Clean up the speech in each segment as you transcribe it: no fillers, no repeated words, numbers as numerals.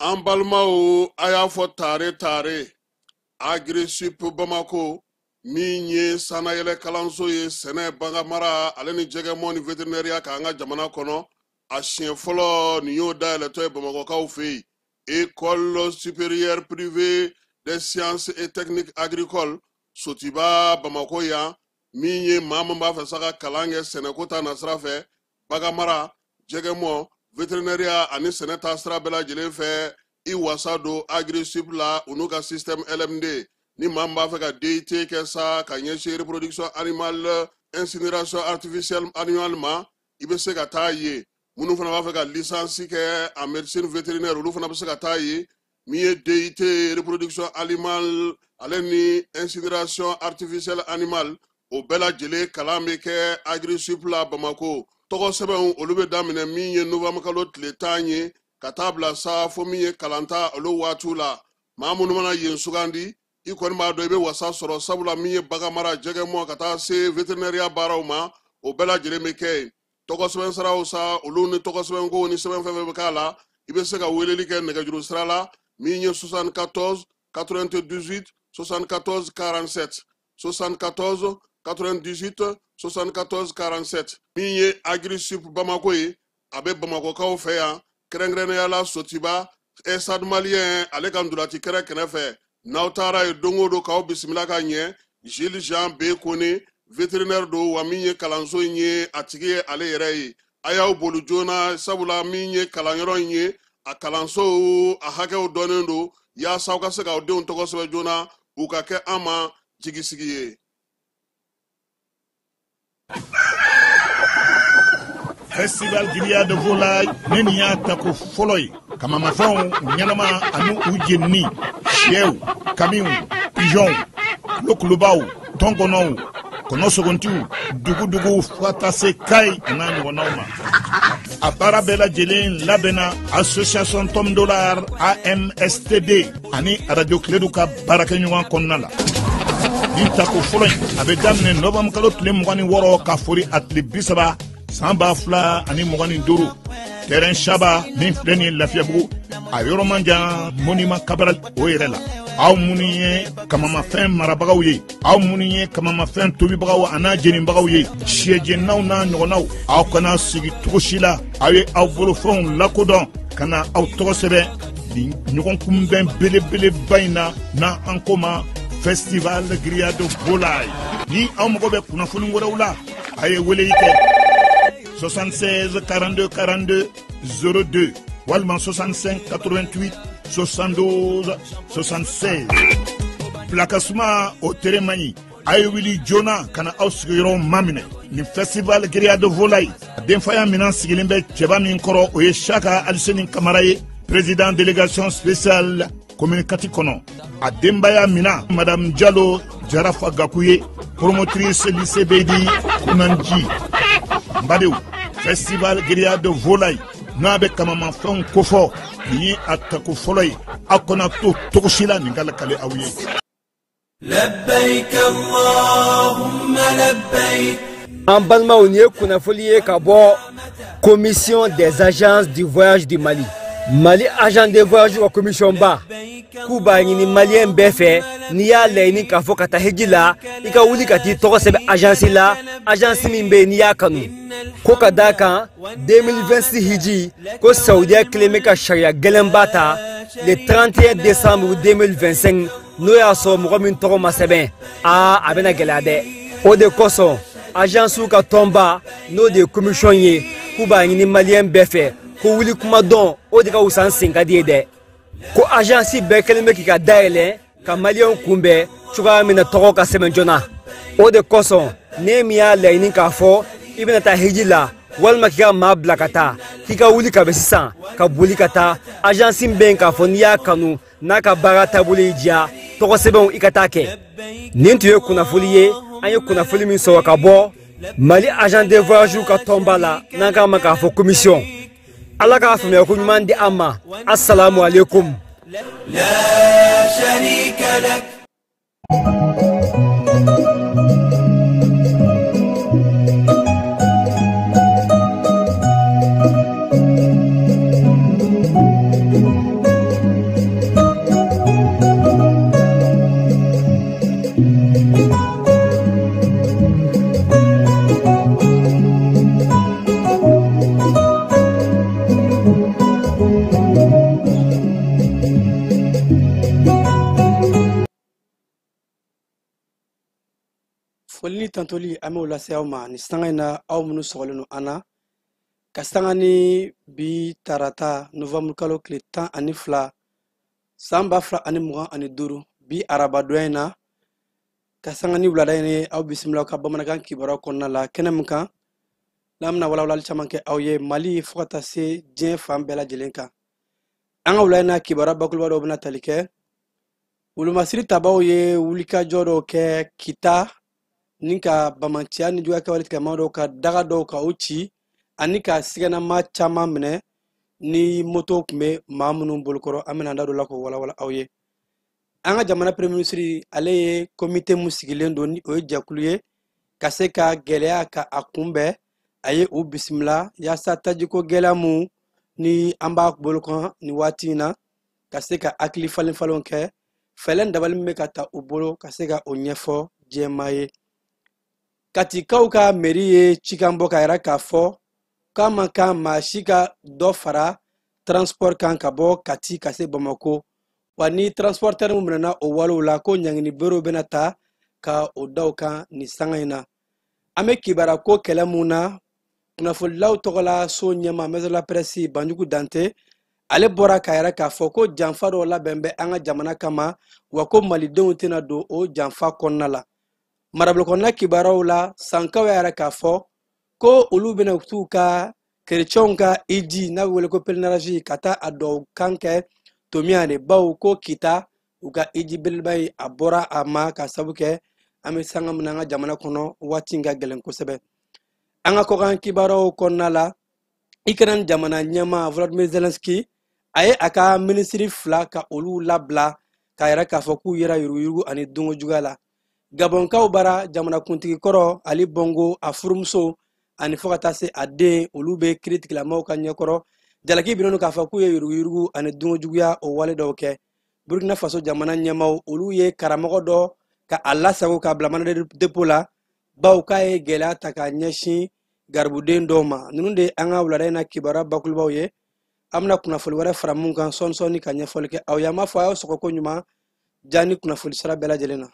An balimaw, a y'a fɔ tare tare Agrisip Bamako min ye sannayɛlɛ kalanso ye sɛnɛ, baganmara ale ni jɛgɛmɔ ni vétérinaire k'an ka jamana kɔnɔ, a siɲɛ fɔlɔ nin y'o dayɛlɛtɔ ye Bamakɔkaw fɛ yen. École supérieure privée des sciences et techniques agricoles Sotiba Bamako yan, min ye maa min b'a fɛ sa ka kalan kɛ sɛnɛko ta nasira fɛ, baganmara, jɛgɛmɔ, vétérinaire ani sɛnɛ ta sira bɛɛ lajɛlen fɛ, i wasa don Agrisip la u n'u ka système LMD. Ni maa min b'a fɛ ka DIT kɛ sa ka ɲɛsin reproduction animale, incinération artificielle animale ma, i bɛ se ka taa yen. Minnu fana b'a fɛ ka licence kɛ en médecine vétérinaire, olu fana bɛ se ka taa yen. Min ye DIT reproduction animale ale ni incinération artificielle animale, o bɛɛ lajɛlen kalan bɛ kɛ Agrisip la Bamako. Tɔgɔ sɛbɛnw olu bɛ daminɛ min ye novembre kalo tile 10 ye ka taa bila sa fo min ye kalanta olu waatiw la. Maa minnu mana yen sugandi, i kɔni b'a dɔn i bɛ wasa sɔrɔ, sabula min ye baganmara, jɛgɛmɔ ka taa se vétérinaire baaraw ma, o bɛɛ lajɛlen bɛ kɛ yen. Tɔgɔ sɛbɛn siraw sa, olu ni tɔgɔ sɛbɛnkow ni sɛbɛn fɛn fɛn bɛ k'a la, i bɛ se ka weleli kɛ nɛgɛjuru sira la min ye 74 98 74 47, 74 98 74 47. Min ye Agrisip Bamako ye, a bɛ Bamakɔkaw fɛ yan, kɛrɛnkɛrɛnnenya la Sotiba Stade Malien ale ka ntolaci kɛrɛ kɛrɛfɛ. N'aw taara yen don o don k'aw bisimila ka ɲɛ, Gilles Jean B Kone, vétérinaire don, wa min ye kalanso in ye a tigi ye ale yɛrɛ ye. A y'aw boli joona, sabula min ye kalanyɔrɔ in ye, a kalansow a hakɛw dɔnnen don, yaasa aw ka se k'aw denw tɔgɔ sɛbɛn joona, u ka kɛ an ma jigisigi ye. Festival Grillade de Volaille ne nin y'a tako fɔlɔ ye. Kamamafɛnw ɲɛnama ani u jenini, sɛw, kamiw, pigeonw, kulokulubaw, tɔnkɔnɔw, kɔnɔsogontiw, dugudugu fo ka taa se Kayi a n'a ɲɔgɔnnaw ma. A baara bɛɛ lajɛlen labɛnna association Tom Dollar AMSTD ani Radio Kiledu ka baarakɛɲɔgɔn kɔnɔna la. Nin tako fɔlɔ in a bɛ daminɛ novembre kalo tile 26 ka fori a tile 30 san 2025, terrain Saba min filɛ nin ye Lafiyabugu, a yɔrɔ man jan monument Cabral o yɛrɛ la. Aw minnu ye kamamafɛn marabagaw ye, aw minnu ye kamamafɛn tobibagaw a n'a jenibagaw ye, sɛjeninaw n'a ɲɔgɔnnaw, aw kana sigi cogo si la, aw ye aw bolofɛnw lakodɔn ka na aw tɔgɔ sɛbɛn nin ɲɔgɔn kunbɛn belebeleba in na, n'an ko ma Festival Grillade de Volaille. Ni aw mago bɛ kunnafoni wɛrɛw la, a ye weleli kɛ 76 42 42 02 walima 65 88 72 76. Bilakasuma o tere man ɲi, a ye wuli joona ka na aw sigiyɔrɔw maminɛ nin Festival Grillade de Volaille. Denfaya minan sigilen bɛ cɛba min kɔrɔ, o ye Saka Aliseni Kamara ye, président délégation spéciale commune 4 kɔnɔ. A denbaya mina madame Jalo Jarafa Gaku ye, promotrice lycée Beydi Kunanji. N badenw, Festival Grillade de Volaille n'a bɛ kamamafɛnw kofɔ, nin ye a tako fɔlɔ ye, aw kana to cogo si la nin ka lakale aw ye. لبيك اللهم لبيك. An balimaw, nin ye kunnafoli ye ka bɔ Commission des agences du voyage du Mali. Mali agent de voyage ka commission ba k'u b'a ɲini maliyɛn bɛɛ fɛ, n'i y'a laɲini k'a fɔ ka taa hiji la, i ka wuli ka t'i tɔgɔ sɛbɛn agence la, agence min bɛ yen n'i y'a kanu. Ko ka d'a kan 2026 hiji ko Saudiya kelen bɛ ka sariya gɛlɛnba ta le 31 décembre 2025, n'o y'a sɔrɔ mɔgɔ min tɔgɔ ma sɛbɛn, aa a bɛna gɛlɛya dɛ. O de kosɔn agence ka tɔnba, n'o de ye commission ye, k'u b'a ɲini maliyɛn bɛɛ fɛ ko wuli kuma dɔn, o de ka wusa n sen ka di ye dɛ. Ko agence bɛɛ kɛlen bɛ k'i ka dayɛlɛ ka maliyɛnw kunbɛn cogoya min na tɔgɔ ka sɛbɛn joona. O de kosɔn ne min y'a laɲini k'a fɔ i bɛna taa hiji la walima k'i ka maa bila ka taa, k'i ka wuli ka bɛ sisan ka boli ka taa agence min bɛ yen k'a fɔ n'i y'a kanu n'a ka baara taabolo y'i diya, tɔgɔ sɛbɛnw i ka taa kɛ. Nin tun ye kunnafoli ye, an ye kunnafoli min sɔrɔ ka bɔ Mali agent de voyage ka tɔnba la n'an k'a ma k'a fɔ commission. Ala k'a faamuya ko ɲuman di an ma. Assalamu alaikum. لا شريك لك. Foli ni tantoli an b'o lase aw ma nin sanga in na, aw minnu sɔgɔlen don an na ka sanga ni bi tarata novembre kalo tile 12 san 2025 bi arabadonya in na, ka sanga ni wulada in ye. Aw bisimila ka bamanankan kibaruya kɔnɔna la kɛnɛ min kan n'an bɛna walawalali caman kɛ aw ye Mali fo ka taa se diɲɛ fan bɛɛ lajɛlen kan. An ka wula in na kibaruya bakuruba dɔw bɛna tali kɛ. Wolomasiri tabaw ye wulikajɔ dɔw kɛ Kita ni ka bamanciya ni juguya kɛwale tigɛmaa dɔw ka daga dɔw ka o ci ani ka siganama caman minɛ ni moto tun bɛ maa minnu bolokɔrɔ. An bɛna an da don o la k'o walawala aw ye. An ka jamana premier ministre ale ye comité mun sigilen don ni o ye jɛkulu ye ka se ka gɛlɛya ka a kunbɛn, a ye u bisimila yaasa tajiko gɛlɛya mun ni an b'a bolo kan nin waati in na ka se ka hakili falen falenw kɛ, fɛɛrɛ dabali min bɛ ka ta u bolo ka se ka o ɲɛfɔ diɲɛmaa ye. Katikaw ka mairie ye cikan bɔ ka yira k'a fɔ k'a man kan maa si ka dɔ fara transport kan ka bɔ Kati ka se Bamako, wa ni transporteur min minɛna o walew la ko ɲangini berew bɛna ta ka o da o kan nin sanga in na. An bɛ kibaruya ko kɛlɛ mun na, kunnafonidilaw tɔgɔ la so ɲɛma maison de la presse Banjugu Dante ale bɔra k'a yira k'a fɔ ko janfa dɔw labɛn bɛ an ka jamana kama, wa ko malidenw tɛna don o janfa kɔnɔna la. Marabolo kɔnɔna kibaruyaw la, Sankaw y'a yira k'a fɔ ko olu bɛna t'u ka kerecɛnw ka iji n'a bɛ wele ko pèlerinage ka taa a dɔw kan kɛ tomiya de, bawo ko Kita u ka iji belebeleba ye a bɔra a ma ka sabu kɛ an bɛ sanga min na an ka jamana kɔnɔ waati in ka gɛlɛn kosɛbɛ. An ka kɔkan kibaruyaw kɔnɔna la, Ukraine jamana ɲɛmaa Volodymyr Zelensky a ye a ka minisiri 2 ka olu labila k'a yira k'a fɔ k'u yera yuruguyurugu ani dungo juguya la. Gabɔnkaw bara jamanakuntigi kɔrɔ Ali Bongo a furumuso ani fo ka taa se a den olu bɛ kiiritigɛlamaaw ka ɲɛkɔrɔ. Jalaki binnen don k'a fɔ k'u ye yuruguyurugu ani dungo juguya o wale dɔw kɛ. Burkina Faso jamana ɲɛmaaw olu ye karamɔgɔ dɔ ka a lasago k'a bila mandat de dépôt la, bawo k'a ye gɛlɛya ta k'a ɲɛsin garibuden dɔw ma. Ninnu de ye an ka wulada in na kibaruya bakurubaw ye. An bɛna kunnafoni wɛrɛ fara mun kan sɔɔni sɔɔni ka ɲɛfɔli kɛ aw ye. An b'a fɔ a y'aw sɔgɔ ko ɲuman ja ni kunnafoni sira bɛɛ lajɛlen na.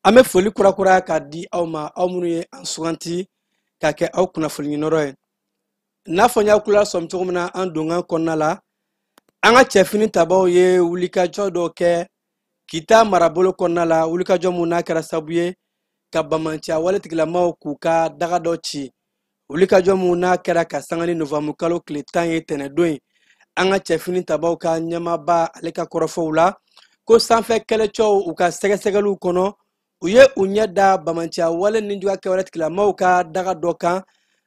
An bɛ foli kurakuraya k'a di aw ma, aw minnu ye an suganti k'a kɛ aw kunnafoni ɲiniyɔrɔ ye. N'a fɔ n y'aw kula sɔmi cogo min na an donkan kɔnɔna la, an ka cɛfini tabaw ye wulikajɔ dɔ kɛ Kita marabolo kɔnɔna la, wulikajɔ mun n'a kɛra sababu ye ka bamanciya wale tigilamaw k'u ka daga dɔ ci. Wulikajɔ mun n'a kɛra ka sanga ni novembre kalo tile 10 ye tɛnɛdon ye. An ka cɛfini tabaw ka ɲɛmaaba ale ka kɔrɔfɔw la ko sanfɛ kɛlɛcɛw u ka sɛgɛsɛgɛliw kɔnɔ, u ye u ɲɛ da bamanciya wale ni juguya kɛwale tigilamaw ka daga dɔ kan.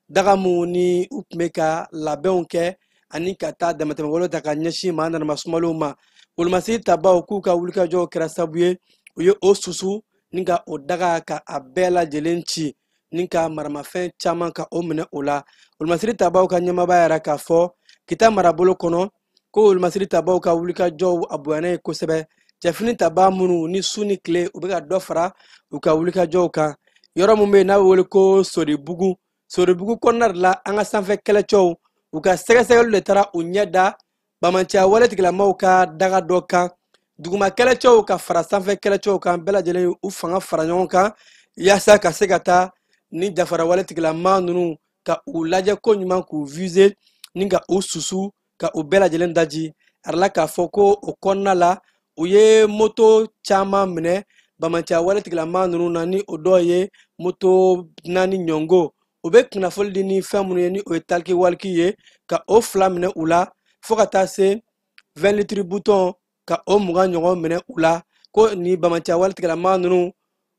Daga mun ni u tun bɛ ka labɛnw kɛ ani ka taa damatɛmɛwalew ta ka ɲɛsin maa nanama sumalenw ma. Wolomasiri tabaw k'u ka wulikajɔw kɛra sababu ye u ye o susu ni ka o daga ka a bɛɛ lajɛlen ci ni ka maramafɛn caman ka o minɛ o la. Wolomasiri tabaw ka ɲɛmaaba yɛrɛ k'a fɔ Kita marabolo kɔnɔ ko wolomasiri tabaw ka wulikajɔw a bonyana ye kosɛbɛ. Cɛfini taba minnu ni su ni tile u bɛ ka dɔ fara u ka wulikajɔw kan. Yɔrɔ min bɛ yen n'a bɛ wele ko Soribugu, Soribugu kɔnɔna de la an ka sanfɛ kɛlɛcɛw u ka sɛgɛsɛgɛliw de taara u ɲɛ da bamanciya wale tigilamaw ka daga dɔ kan. Duguma kɛlɛcɛw ka fara sanfɛ kɛlɛcɛw kan bɛɛ lajɛlen ye u fanga fara ɲɔgɔn kan yaasa ka se ka taa ni jafara wale tigilama ninnu ka u lajɛ ko ɲuman, k'u viser ni ka u susu ka u bɛɛ lajɛlen daji. A yirala k'a fɔ ko o kɔnɔna la u ye moto caman minɛ bamanciya wale tigilama ninnu na, ni o dɔw ye moto 4 ɲɔngo. U bɛ kunnafoni di ni fɛn minnu ye ni o ye taliki waliki ye, ka o 2 minɛ u la fo ka taa se 20 litres bouton ka o 20 ɲɔgɔn minɛ u la. Ko ni bamanciya wale tigilama ninnu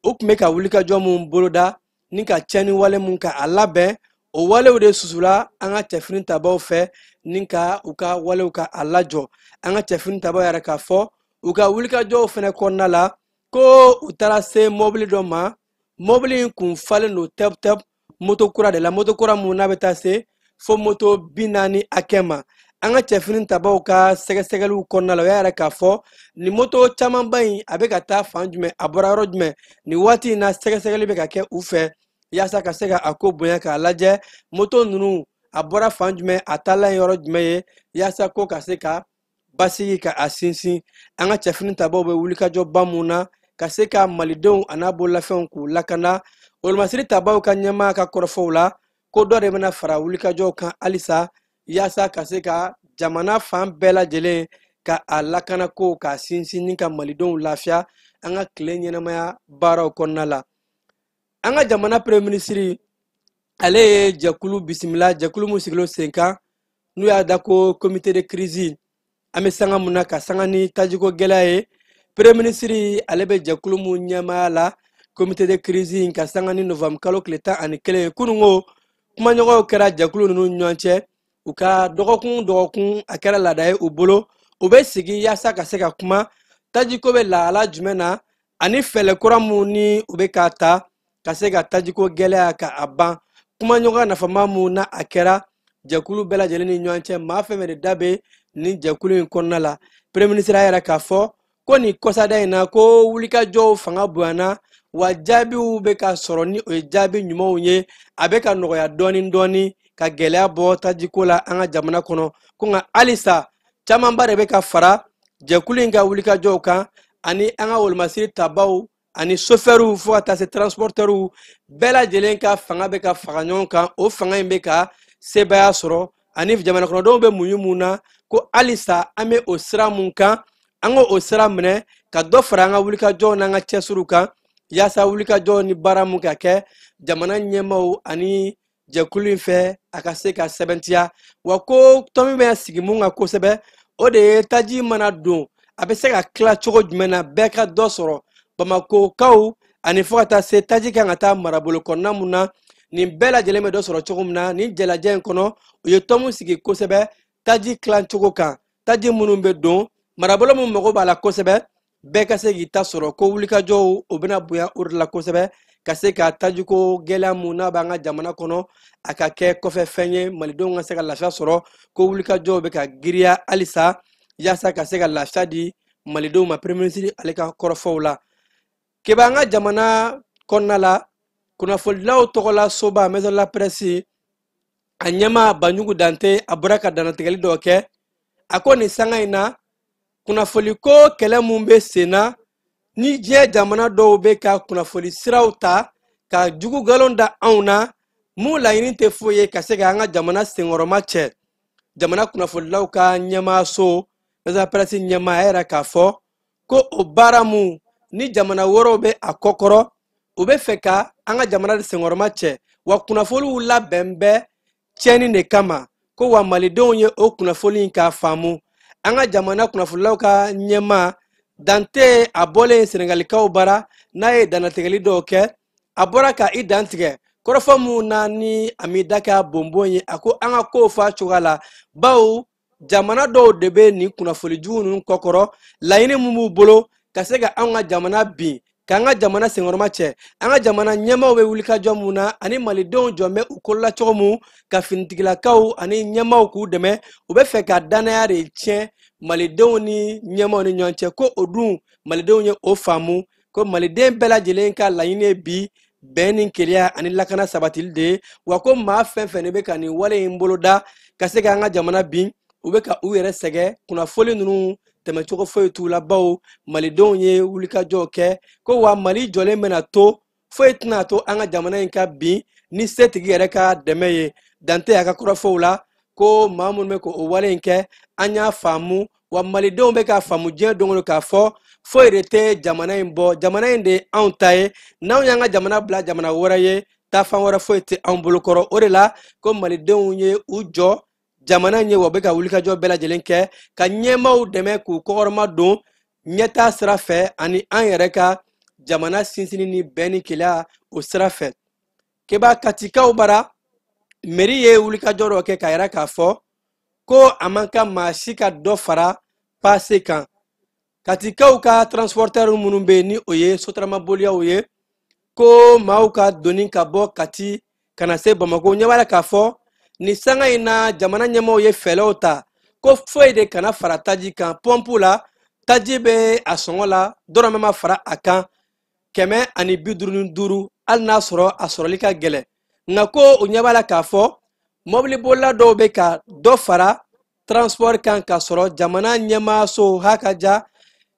u tun bɛ ka wulikajɔ mun boloda ni ka tiɲɛni wale mun ka a labɛn, o walew de susula an ka cɛfini tabaw fɛ ni ka u ka walew ka a lajɔ. An ka cɛfini tabaw yɛrɛ k'a fɔ u ka wulikajɔw fɛnɛ kɔnɔna la ko u taara se mɔbili dɔ ma, mɔbili in kun falen don tɛp tɛp moto kura de la, moto kura mun n'a bɛ taa se fo moto 40 hakɛ ma. An ka cɛfini tabaw ka sɛgɛsɛgɛliw kɔnɔna la u y'a yɛrɛ k'a fɔ nin moto camanba in a bɛ ka taa fan jumɛn, a bɔra yɔrɔ jumɛn, nin waati in na sɛgɛsɛgɛli bɛ ka kɛ u fɛ yaasa ka se ka a ko bonya k'a lajɛ moto ninnu a bɔra fan jumɛn, a taalan ye yɔrɔ jumɛn ye, yaasa ko ka se ka basigi ka a sinsin. An ka cɛfini tabaw bɛ wulikajɔba mun na ka se ka malidenw a n'a bololafɛnw k'u lakana. Wolomasiri tabaw ka ɲɛmaa ka kɔrɔfɔw la ko dɔ de bɛna fara wulikajɔw kan halisa yaasa ka se ka jamana fan bɛɛ lajɛlen ka a lakana ko k'a sinsin ni ka malidenw lafiya an ka tile ɲɛnamaya baaraw kɔnɔna la. An ka jamana premier ministre ale ye jɛkulu bisimila, jɛkulu mun sigilen sen kan n'u y'a da ko comité de crise. An bɛ sanga mun na ka sanga ni tajiko gɛlɛya ye, premier ministre ale bɛ jɛkulu mun ɲɛmaaya la comité de crise in ka sanga ni novembre kalo tile 11 ye. Kununko kumaɲɔgɔnw kɛra jɛkulu ninnu ni ɲɔgɔn cɛ, u ka dɔgɔkun dɔgɔkun a kɛra laada ye u bolo, u bɛ sigi yaasa ka se ka kuma tajiko bɛ lahala jumɛn na ani fɛɛrɛ kura mun ni u bɛ k'a ta ka se ka tajiko gɛlɛya ka a ban. Kumaɲɔgɔnya nafama mun na a kɛra jɛkulu bɛɛ lajɛlen ni ɲɔgɔn cɛ, maa fɛn fɛn de da bɛ nin jɛkulu in kɔnɔna la. Premier ministre y'a yira k'a fɔ ko nin kɔsada in na ko wulikajɔw fanga bonyana, wa jaabiw bɛ ka sɔrɔ ni o ye jaabi ɲumanw ye, a bɛ ka nɔgɔya dɔɔni dɔɔni ka gɛlɛya bɔ tajiko la an ka jamana kɔnɔ. Ko nka halisa camanba de bɛ ka fara jɛkulu in ka wulikajɔw kan ani an ka wolomasiri tabaw ani sofɛriw fo ka taa se transportɛriw bɛɛ lajɛlen ka fanga bɛ ka faga ɲɔgɔn kan. O fanga in bɛ ka sebaaya sɔrɔ ani jamana kɔnɔdenw bɛ muɲu mun na ko halisa an bɛ o sira mun kan, an k'o sira minɛ ka dɔ fara an ka wulikajɔw n'an ka cɛsiriw kan yaasa wulikajɔw ni baara mun ka kɛ jamana ɲɛmaaw ani jɛkulu in fɛ a ka se ka sɛbɛntiya. Wa ko tɔn min bɛ sigi mun kan kosɛbɛ, o de ye taji mana don a bɛ se ka tila cogo jumɛn na bɛɛ ka dɔ sɔrɔ Bamakokaw ani fo ka taa se taji kan ka taa marabolo kɔnɔna mun na, nin bɛɛ lajɛlen bɛ dɔ sɔrɔ cogo min na. Nin jɛlajɛ in kɔnɔ u ye tɔn mun sigi kosɛbɛ taji tilancogo kan, taji minnu bɛ don marabolo mun mago b'a la kosɛbɛ bɛɛ ka se k'i ta sɔrɔ. Ko wulikajɔw o bɛna bonya o de la kosɛbɛ ka se ka tajiko gɛlɛya mun n'a b'an ka jamana kɔnɔ a ka kɛ kɔfɛ fɛn ye, malidenw ka se ka lafiya sɔrɔ. Ko wulikajɔw bɛ ka giriya halisa yaasa ka se ka lafiya di malidenw ma, premier ministre ale ka kɔrɔfɔw la. Keba an ka jamana kɔnɔna la, kunnafonidilaw tɔgɔla soba maison de la presse a ɲɛmaa Banjugu Dante a bɔra ka dannatigɛli dɔ kɛ. A ko nin sanga in na kunnafoliko kɛlɛ mun bɛ sen na ni diɲɛ jamana dɔw bɛ ka kunnafoni siraw ta ka jugu nkalon da anw na, mun laɲini tɛ foyi ye ka se ka an ka jamana senkɔrɔma cɛ. Jamana kunnafonidilaw ka ɲɛmaaso maison de la presse ɲɛmaa a yɛrɛ k'a fɔ ko o baara mun ni jamana wɛrɛw bɛ a kɔkɔrɔ, u bɛ fɛ ka an ka jamana de senkɔrɔma cɛ, wa kunnafoniw labɛn bɛ tiɲɛni de kama. Ko wa malidenw ye o kunnafoni in k'a faamu. An ka jamana kunnafonilaw ka ɲɛmaa Dante a bɔlen Senegalikaw bara n'a ye dannatigɛli dɔw kɛ, a bɔra ka i dantigɛ Kɔrɔfɔ mun na ni a m'i da kɛ a bonbon ye, a ko an ka kow fɔ a cogoya la, bawo jamana dɔw de bɛ nin kunnafoni jugu ninnu kɔkɔrɔ. Laɲini mun b'u bolo ka se ka anw ka jamana bin, k'an ka jamana senkɔrɔma cɛ, an ka jamana ɲɛmaaw bɛ wulikajɔ mun na ani malidenw jɔn bɛ u kolola cogo mun ka finitigilakaw ani ɲɛmaaw k'u dɛmɛ, u bɛ fɛ ka danaya de tiɲɛ malidenw ni ɲɛmaaw ni ɲɔgɔn cɛ. Ko o dun malidenw ye o faamu ko maliden bɛɛ lajɛlen ka laɲini ye bi bɛn ni kelenya ani lakana sabatili de ye, wa ko maa fɛn fɛn de bɛ ka nin wale in boloda ka se k'an ka jamana bin, u bɛ ka u yɛrɛ sɛgɛn. Kunnafoni ninnu tɛmɛcogo foyi t'u la, bawo malidenw ye wulikajɔw kɛ ko wa Mali jɔlen bɛna to, foyi tɛna to an ka jamana in ka bin ni setigi yɛrɛ ka dɛmɛ ye. Dante y'a ka kɔrɔfɔw la ko maa minnu bɛ k'o wale in kɛ, an y'a faamu, wa malidenw bɛ k'a faamu diɲɛ don o don k'a fɔ foyi de tɛ jamana in bɔ, jamana in de ye anw ta ye, n'anw y'an ka jamana bila jamana wɛrɛ ye, taafan wɛrɛ foyi tɛ anw bolo kɔrɔ. O de la ko malidenw ye u jɔ jamana in ye, wa u bɛ ka wulikajɔ bɛɛ lajɛlen kɛ ka ɲɛmaaw dɛmɛ k'u kɔkɔrɔma don ɲɛtaa sira fɛ ani an yɛrɛ ka jamana sinsinni ni bɛn ni kelenya o sira fɛ. Keba Katikaw bara, mairie ye wulikajɔ dɔ kɛ k'a yira k'a fɔ ko a man kan maa si ka dɔ fara paase kan. Katikaw ka transporteur minnu bɛ yen ni o ye sotaramaboliyaw ye, ko maaw ka doni ka bɔ Kati ka na se Bamako. Ɲɛ b'a la k'a fɔ nin sanga in na jamana ɲɛmaaw ye fɛɛrɛw ta ko foyi de kana fara taji kan. Pɔnpu la taji bɛ a sɔngɔ la, dɔrɔmɛ ma fara a kan, 155, hali n'a sɔrɔ a sɔrɔli ka gɛlɛn. Nka ko o ɲɛ b'a la k'a fɔ mɔbilibolila dɔw bɛ ka dɔ fara transport kan k'a sɔrɔ jamana ɲɛmaaso ha ka ja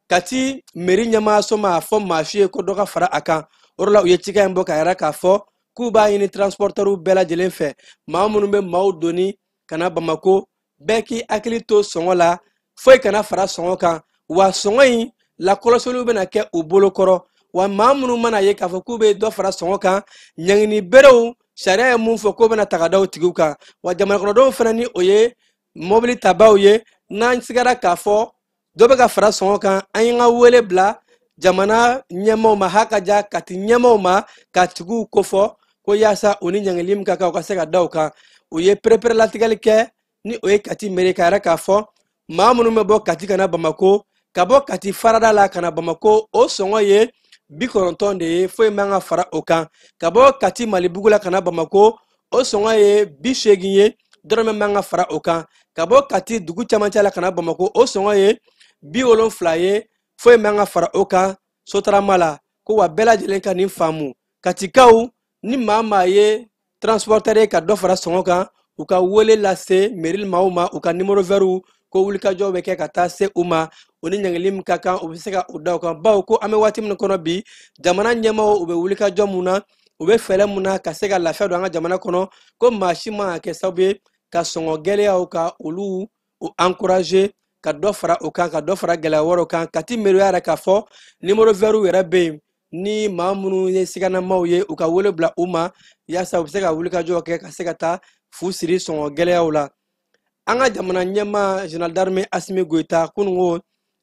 Kati mairie ɲɛmaaso ma a fɔ maa si ye ko dɔ ka fara a kan. O de la u ye cikan in bɔ k'a yira k'a fɔ k'u b'a ɲini transporteurs bɛɛ lajɛlen fɛ, maa minnu bɛ maaw doni ka na Bamako, bɛɛ k'i hakili to sɔngɔ la, foyi kana fara sɔngɔ kan, wa sɔngɔ in lakɔlɔsiliw bɛna kɛ u bolo kɔrɔ, wa maa minnu mana ye k'a fɔ k'u bɛ dɔ fara sɔngɔ kan, ɲangini berew sariya ye mun fɔ k'o bɛna ta ka da o tigiw kan. Wa jamana kɔnɔdenw fana ni o ye mɔbili tabaw ye, n'an sigara k'a fɔ dɔ bɛ ka fara sɔngɔ kan, an ye ka wele bila jamana ɲɛmaaw ma, ha ka ja Kati ɲɛmaaw ma, ka tigiw kofɔ ko yaasa u ni ɲangili min ka kan u ka se ka da o kan. U ye pereperelatigɛli kɛ ni o ye Kati mairie k'a yira k'a fɔ maa minnu bɛ bɔ Kati ka na Bamako, ka bɔ Kati farada la ka na Bamako, o sɔngɔ ye 90 de ye, foyi man ka fara o kan. Ka bɔ Kati Malibugu la ka na Bamako, o sɔngɔ ye 80 ye, dɔrɔmɛ man ka fara o kan. Ka bɔ Kati dugu camancɛ la ka na Bamako, o sɔngɔ ye 70 ye, foyi man ka fara o kan sotarama la. Ko wa bɛɛ lajɛlen ka nin faamu, Katikaw ni maa maa ye transporteur ye ka dɔ fara sɔngɔ kan, u ka wele lase mairie maaw ma, u ka numéro vert ko wulikajɔ bɛ kɛ ka taa se u ma, o ni ɲangili min ka kan u bɛ se ka o da o kan. Bawo ko an bɛ waati min kɔnɔ bi, jamana ɲɛmaaw u bɛ wulikajɔ mun na, u bɛ fɛɛrɛ mun na ka se ka lafiya don an ka jamana kɔnɔ, ko maa si man ka kɛ sababu ye ka sɔngɔ gɛlɛyaw ka olu u encourager ka dɔ fara o kan, ka dɔ fara gɛlɛya wɛrɛw kan. Kati mairie yɛrɛ k'a fɔ numéro vert yɛrɛ bɛ yen, ni maa minnu ye siganamaw ye u ka wele bila u ma yaasa u bɛ se ka wulikajɔ kɛ ka se ka taa fu siri sɔngɔ gɛlɛyaw la. An ka jamana ɲɛmaa général d'armée Assimi Goïta kununko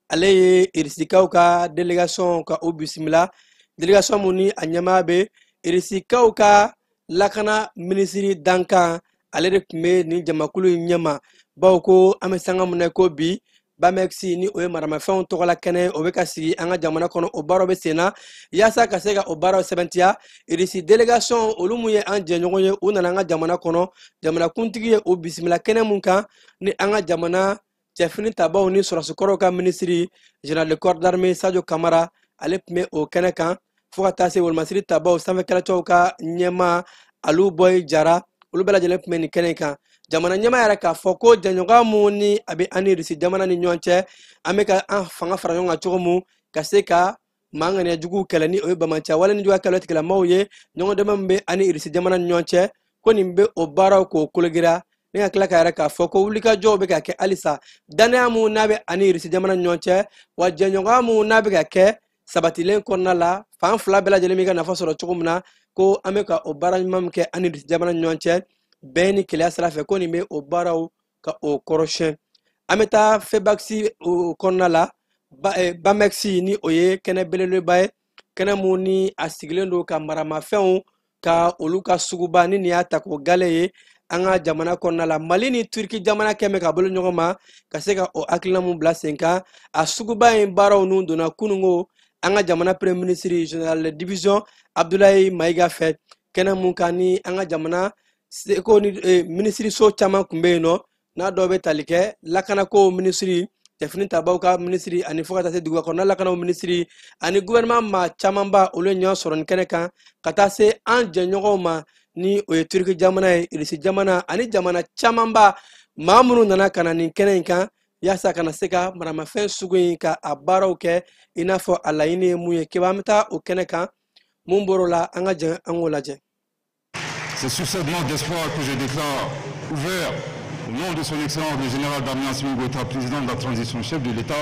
ale ye Irisikaw ka délégation ka o bisimila, délégation mun ni a ɲɛmaa bɛ Irisikaw ka lakana minisiri dankan, ale de tun bɛ nin jamakulu in ɲɛma. Bawo ko an bɛ sanga mun na ko bi, Bamexi ni o ye maramafɛnw tɔgɔla kɛnɛ, o bɛ ka sigi an ka jamana kɔnɔ, o baaraw bɛ sen na yaasa ka se ka o baaraw sɛbɛntiya. Irisi délégation olu mun ye an jɛɲɔgɔn ye, u nana an ka jamana kɔnɔ, jamanakuntigi ye o bisimila kɛnɛ mun kan ni an ka jamana cɛfini tabaw ni sɔrɔsikɔrɔw ka minisiri général de corps d'armée Sadio Kamara, ale tun bɛ o kɛnɛ kan, fo ka taa se wolomasiri tabaw sanfɛ kɛlɛcɛw ka ɲɛmaa Alu Bɔyi Jara, olu bɛɛ lajɛlen tun bɛ nin kɛnɛ kan. Jamana ɲɛmaa yɛrɛ k'a fɔ ko jɛɲɔgɔnya mun ni a bɛ an ni Irisi jamana ni ɲɔgɔn cɛ, an bɛ ka an fanga fara ɲɔgɔn kan cogo mun ka se ka maa ŋaniya juguw kɛlɛ ni o ye bamanciya wale ni juguya kɛlɛ tigilamaw ye, ɲɔgɔn dɛmɛ min bɛ an ni Irisi jamana ni ɲɔgɔn cɛ, ko nin bɛ o baaraw k'o kologira. Ni ka tila ka yɛrɛ k'a fɔ ko wulikajɔw bɛ ka kɛ halisa, danaya mun n'a bɛ ani Irisi jamana ni ɲɔgɔn cɛ, wa jɛɲɔgɔnya mun n'a bɛ ka kɛ sabatilen kɔnɔna la, fan fila bɛɛ lajɛlen b'i ka nafa sɔrɔ cogo min na, ko an bɛ ka o baara ɲuman min kɛ an ni Irisi jamana ni ɲɔgɔn cɛ bɛn ni kelenya sira fɛ, ko nin bɛ o baaraw ka o kɔrɔsiyɛn. An bɛ taa Febaxi o kɔnɔna la, Bamexi ni o ye kɛnɛ belebeleba ye, kɛnɛ mun ni a sigilen don ka maramafɛnw Ka olu ka suguba ni nin y'a ta k'o gale ye an ka jamana kɔnɔna la. Mali ni Turki jamana kɛmɛ ka bolo ɲɔgɔn ma ka se ka o hakilina mun bila sen kan, a suguba in baaraw nun donna kunungo an ka jamana premier ministre général de division Abdoulaye Maïga fɛ, kɛnɛ mun kan ni an ka jamana seko ni minisiriso caman kun bɛ yen nɔ, n'a dɔw bɛ tali kɛ lakanako minisiri, cɛfini tabaw ka minisiri, ani fo ka taa se duguba kɔnɔna lakanaw minisiri ani gouvernement maa camanba, olu ye ɲɔgɔn sɔrɔ nin kɛnɛ kan ka taa se an jɛɲɔgɔnw ma, ni o ye Turki jamana ye, Irisi jamana ani jamana camanba maa minnu nana ka na nin kɛnɛ in kan yaasa ka na se ka maramafɛn sugu in ka a baaraw kɛ i n'a fɔ a laɲini ye mun ye. Keba, an bɛ taa o kɛnɛ kan, mun bɔr'o la, an ka jɛ an k'o lajɛ. C'est sur cette note d'espoir que je déclare ouvert, au nom de son Excellence le général d'armée Assimi Goïta, président de la transition, chef de l'État,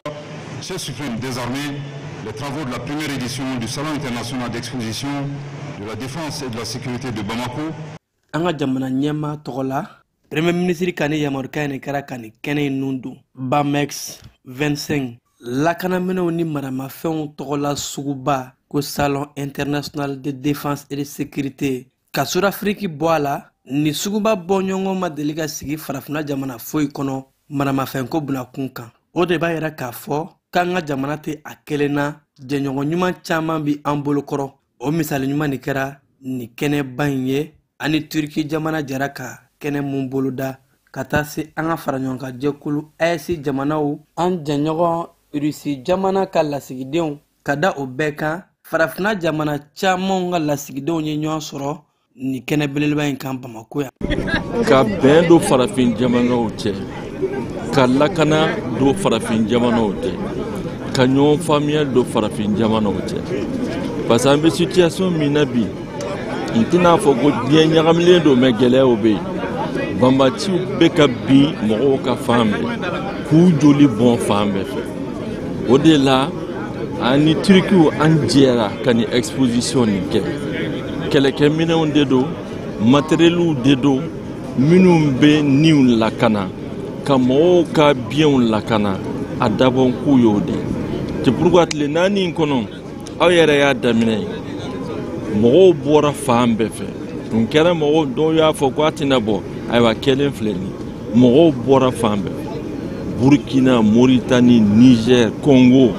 chef suprême des armées, les travaux de la première édition du Salon international d'exposition de la défense et de la sécurité de Bamako. An ka jamana ɲɛmaa tɔgɔ la, premier ministre ka ni yamarukan in kɛra ka nin kɛnɛ in nun don Bamex 25 lakanaminɛw ni maramafɛnw tɔgɔla suguba ko Salon international de défense et de sécurité. Ka Sudafiriki bɔ a la, ni suguba bɔɲɔgɔn ma deli ka sigi farafinna jamana foyi kɔnɔ maramafɛnko bunakun kan. O de b'a yira k'a fɔ k'an ka jamana tɛ a kelen na, jɛɲɔgɔn ɲuman caman bi an bolokɔrɔ. O misali ɲuman de kɛra nin kɛnɛba in ye, ani Turki jamana jɛra ka kɛnɛ mun boloda ka taa se an ka faraɲɔgɔnkan jɛkulu AES jamanaw, an jɛɲɔgɔn Irisi jamana ka lasigidenw, ka da o bɛɛ kan, farafinna jamana camanw ka lasigidenw ye ɲɔgɔn sɔrɔ nin kɛnɛ belebeleba in kan Bamako yan. Ka bɛn don farafin jamanaw cɛ, ka lakana don farafin jamanaw cɛ, ka ɲɔgɔn faamuya don farafin jamanaw cɛ, parce que an bɛ situation min na bi, n tɛna fɔ ko diɲɛ ɲagamilen don, mais gɛlɛyaw bɛ yen. Banbaciw bɛ ka bin mɔgɔw ka fan bɛɛ, k'u joli bɔn fan bɛɛ fɛ. O de la an ni Turikiw an jɛra ka nin exposition nin kɛ. Kɛlɛkɛminɛnw de don, matériels de don minnu bɛ niw lakana, ka mɔgɔw ka biɲɛw lakana, a dabɔnkun y'o de ye. C'est pourquoi tile 4 in kɔnɔ, aw yɛrɛ y'a daminɛ, mɔgɔw bɔra fan bɛɛ fɛ. Tun kɛra mɔgɔw dɔw y'a fɔ ko a tɛna bɔ, ayiwa, kɛlen filɛ nin ye, mɔgɔw bɔra fan bɛɛ fɛ: Burkina, Mauritanie, Niger, Congo,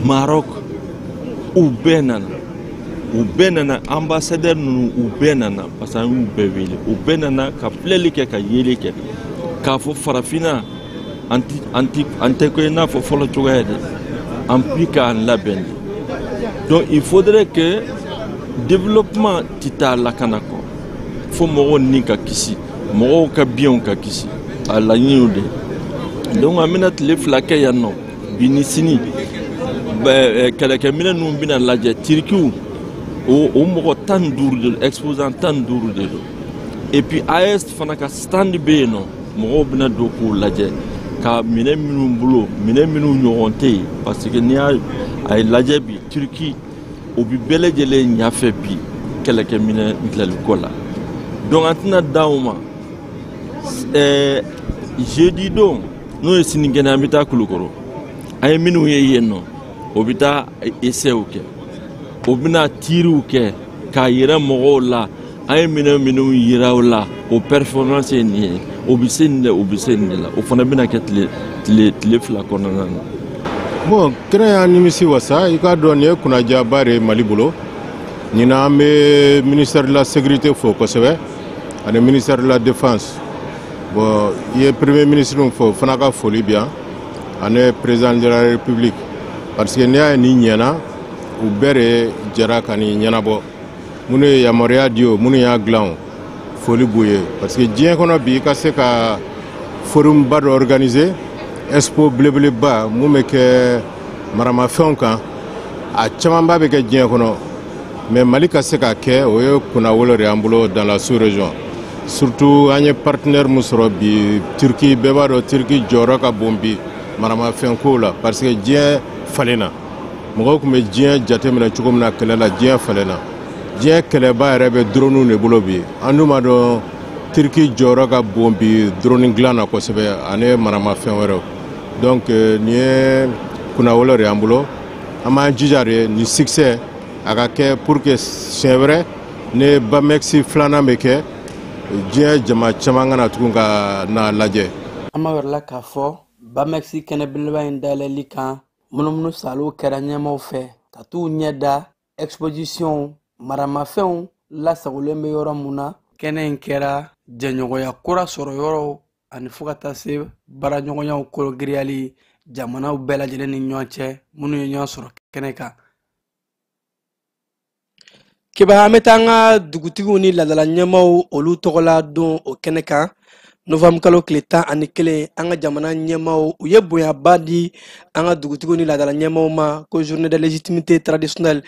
Maroc, u bɛɛ nana, u bɛɛ nana. Ambassadeur ninnu, u bɛɛ nana, parce que an y'u bɛɛ wele, u bɛɛ nana ka filɛli kɛ, ka yeli kɛ, k'a fɔ farafinna an ti an ti an tɛ ko i n'a fɔ fɔlɔ cogoya dɛ, an bi k'an labɛn de. Donc il faudrait que développement ti taa lakana kɔ, fo mɔgɔw ni ka kisi, mɔgɔw ka biɲɛw ka kisi, a laɲiniw de. Donc an bɛna tile 2 kɛ yan nɔ, bi ni sini. Kɛlɛkɛminɛ ninnu bɛna lajɛ. Tirikiw o mɔgɔ 15 de don, exposant 15 de don. Et puis AES fana ka stand bɛ yen nɔ, mɔgɔw bɛna don k'o lajɛ, ka minɛ minnu bolo, minɛ minnu ɲɔgɔn tɛ yen, parce que n'i y'a a ye lajɛ bi, Turki o bi bɛɛ lajɛlen ɲɛfɛ bi kɛlɛkɛminɛ dilanliko la. Donc an tɛna dan o ma. Jeudi don, n'o ye sinikɛnɛ, an bɛ taa Kulukɔrɔ. An ye minnu ye yen nɔ, o bɛ taa essaiw kɛ, o bɛna tiriw kɛ k'a yira mɔgɔw la. An ye minɛn minnu yira o la, o performance ye nin ye, o bɛ se nin de, o bɛ se nin de la. O fana bɛna kɛ tile 2 kɔnɔna na. Bon, kɛnɛ y'an nimisi wasa. I k'a dɔn nin ye kunnadiyaba de ye Mali bolo. Ɲinan, an bɛ ministère de la sécurité fo kosɛbɛ ani ministère de la défense. Bon, i ye premier ministre min fɔ, o fana ka foli bi yan, ani président de la république, parce que n'i y'a ye nin ɲɛna, u bɛɛ de jɛra ka nin ɲɛnabɔ. Minnu ye yamaruya di o, minnu y'a dilan o, foli b'u ye, parce que diɲɛ kɔnɔ bi, i ka se ka forumba dɔ organiser, expo belebeleba mun bɛ kɛ maramafɛnw kan, a camanba bɛ kɛ diɲɛ kɔnɔ, mais Mali ka se ka kɛ, o ye kunnawolo de y'an bolo dans la sous-région. Surtout an ye partenaire mun sɔrɔ bi, Turquie. Bɛɛ b'a dɔn Turquie jɔyɔrɔ ka bon bi maramafɛn kow la, parce que diɲɛ falenna. Mɔgɔw tun bɛ diɲɛ jateminɛ cogo min na kɛlɛ la, diɲɛ falenna. Diɲɛ kɛlɛba yɛrɛ bɛ drone de bolo bi. An dun b'a dɔn Turquie jɔyɔrɔ ka bon bi drone dilan na kosɛbɛ ani maramafɛn wɛrɛw. Donc nin ye kunnawolo de y'an bolo. An b'an jija de nin succès a ka kɛ pour que siɲɛ wɛrɛ Ne Bamexi filanan bɛ kɛ, diɲɛ jama caman ka na tugun ka na lajɛ. An b'a yɛrɛ la k'a fɔ Bamexi kɛnɛ belebeleba in dayɛlɛli kan, munumunu salo kɛra ɲɛmaaw fɛ ka t'u ɲɛ da exposition maramafɛnw lasagolen bɛ yɔrɔ mun na. Kɛnɛ in kɛra jɛɲɔgɔnya kura sɔrɔ yɔrɔw ani fo ka taa se baaraɲɔgɔnyaw kologiriyali jamanaw bɛɛ lajɛlen ni ɲɔgɔn cɛ minnu ye ɲɔgɔn sɔrɔ kɛnɛ kan. Keba, an bɛ taa an ka dugutigiw ni laadala ɲɛmaaw olu tɔgɔla don o kɛnɛ kan. Novembre kalo tile 11, an ka jamana ɲɛmaaw u ye bonyaba di an ka dugutigiw ni laadala ɲɛmaaw ma ko journée de légitimité traditionnelle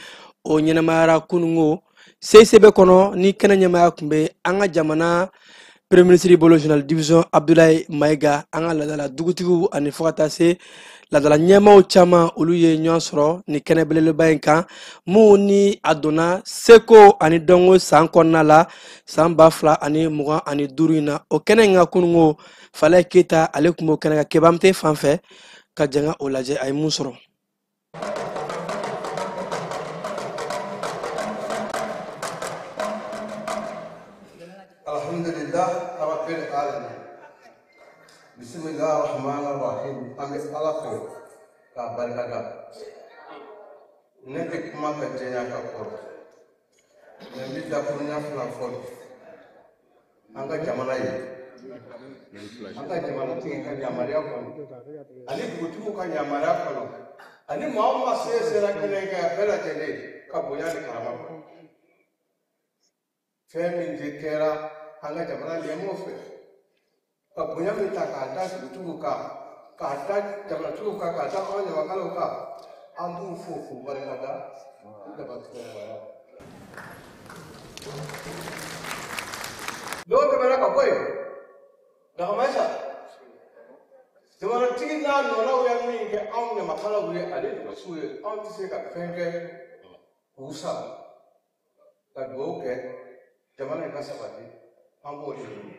o ɲɛnamayara kunungo CICB kɔnɔ ni kɛnɛ ɲɛmaaya tun bɛ an ka jamana premier ministre bolo, général division Abdoulaye Maïga. An ka laadala dugutigiw ani fo ka taa se laadala ɲɛmaaw caman olu ye ɲɔgɔn sɔrɔ ni kɛnɛ belebeleba in kan, mun ni a donna seko ani dɔnko san kɔnɔna la san 2025 in na. O kɛnɛ in ka kunungo, Falaye Keyita ale tun b'o kɛnɛ kan. Keba, an bɛ taa fan fɛ ka jɛn ka o lajɛ a ye mun sɔrɔ. الحمد لله رب العالمين بسم الله الرحمن الرحيم. An bɛ Ala fo k'a barikada. Ne tɛ kuma ka jɛya ka kɔrɔ mɛ, n bɛ dakurunya fila fɔ an ka jamana ye, an ka jamanatigi ka yamaruya kɔnɔ ani dugutigiw ka yamaruya kɔnɔ ani maa o maa se sera kɛnɛ kan, bɛɛ lajɛlen ka bonya ni karama kɔnɔ. Fɛn min de kɛra an ka jamana ɲɛmɔgɔw fɛ ka bonya min ta k'a da dugutigiw kan, k'a da jamanatigiw kan, k'a da anw ɲamakalaw kan, an b'u fo k'u barikada jamanatigiw. N'o tɛmɛna ka bɔ yen, Dakamasa, jamanatigi n'a nɔnaw ye min kɛ anw ɲamakalaw ye ale dugutigiw ye, anw tɛ se ka fɛn kɛ k'u sara. Ka dugawu kɛ jamana in ka sabati, an b'o de ɲini.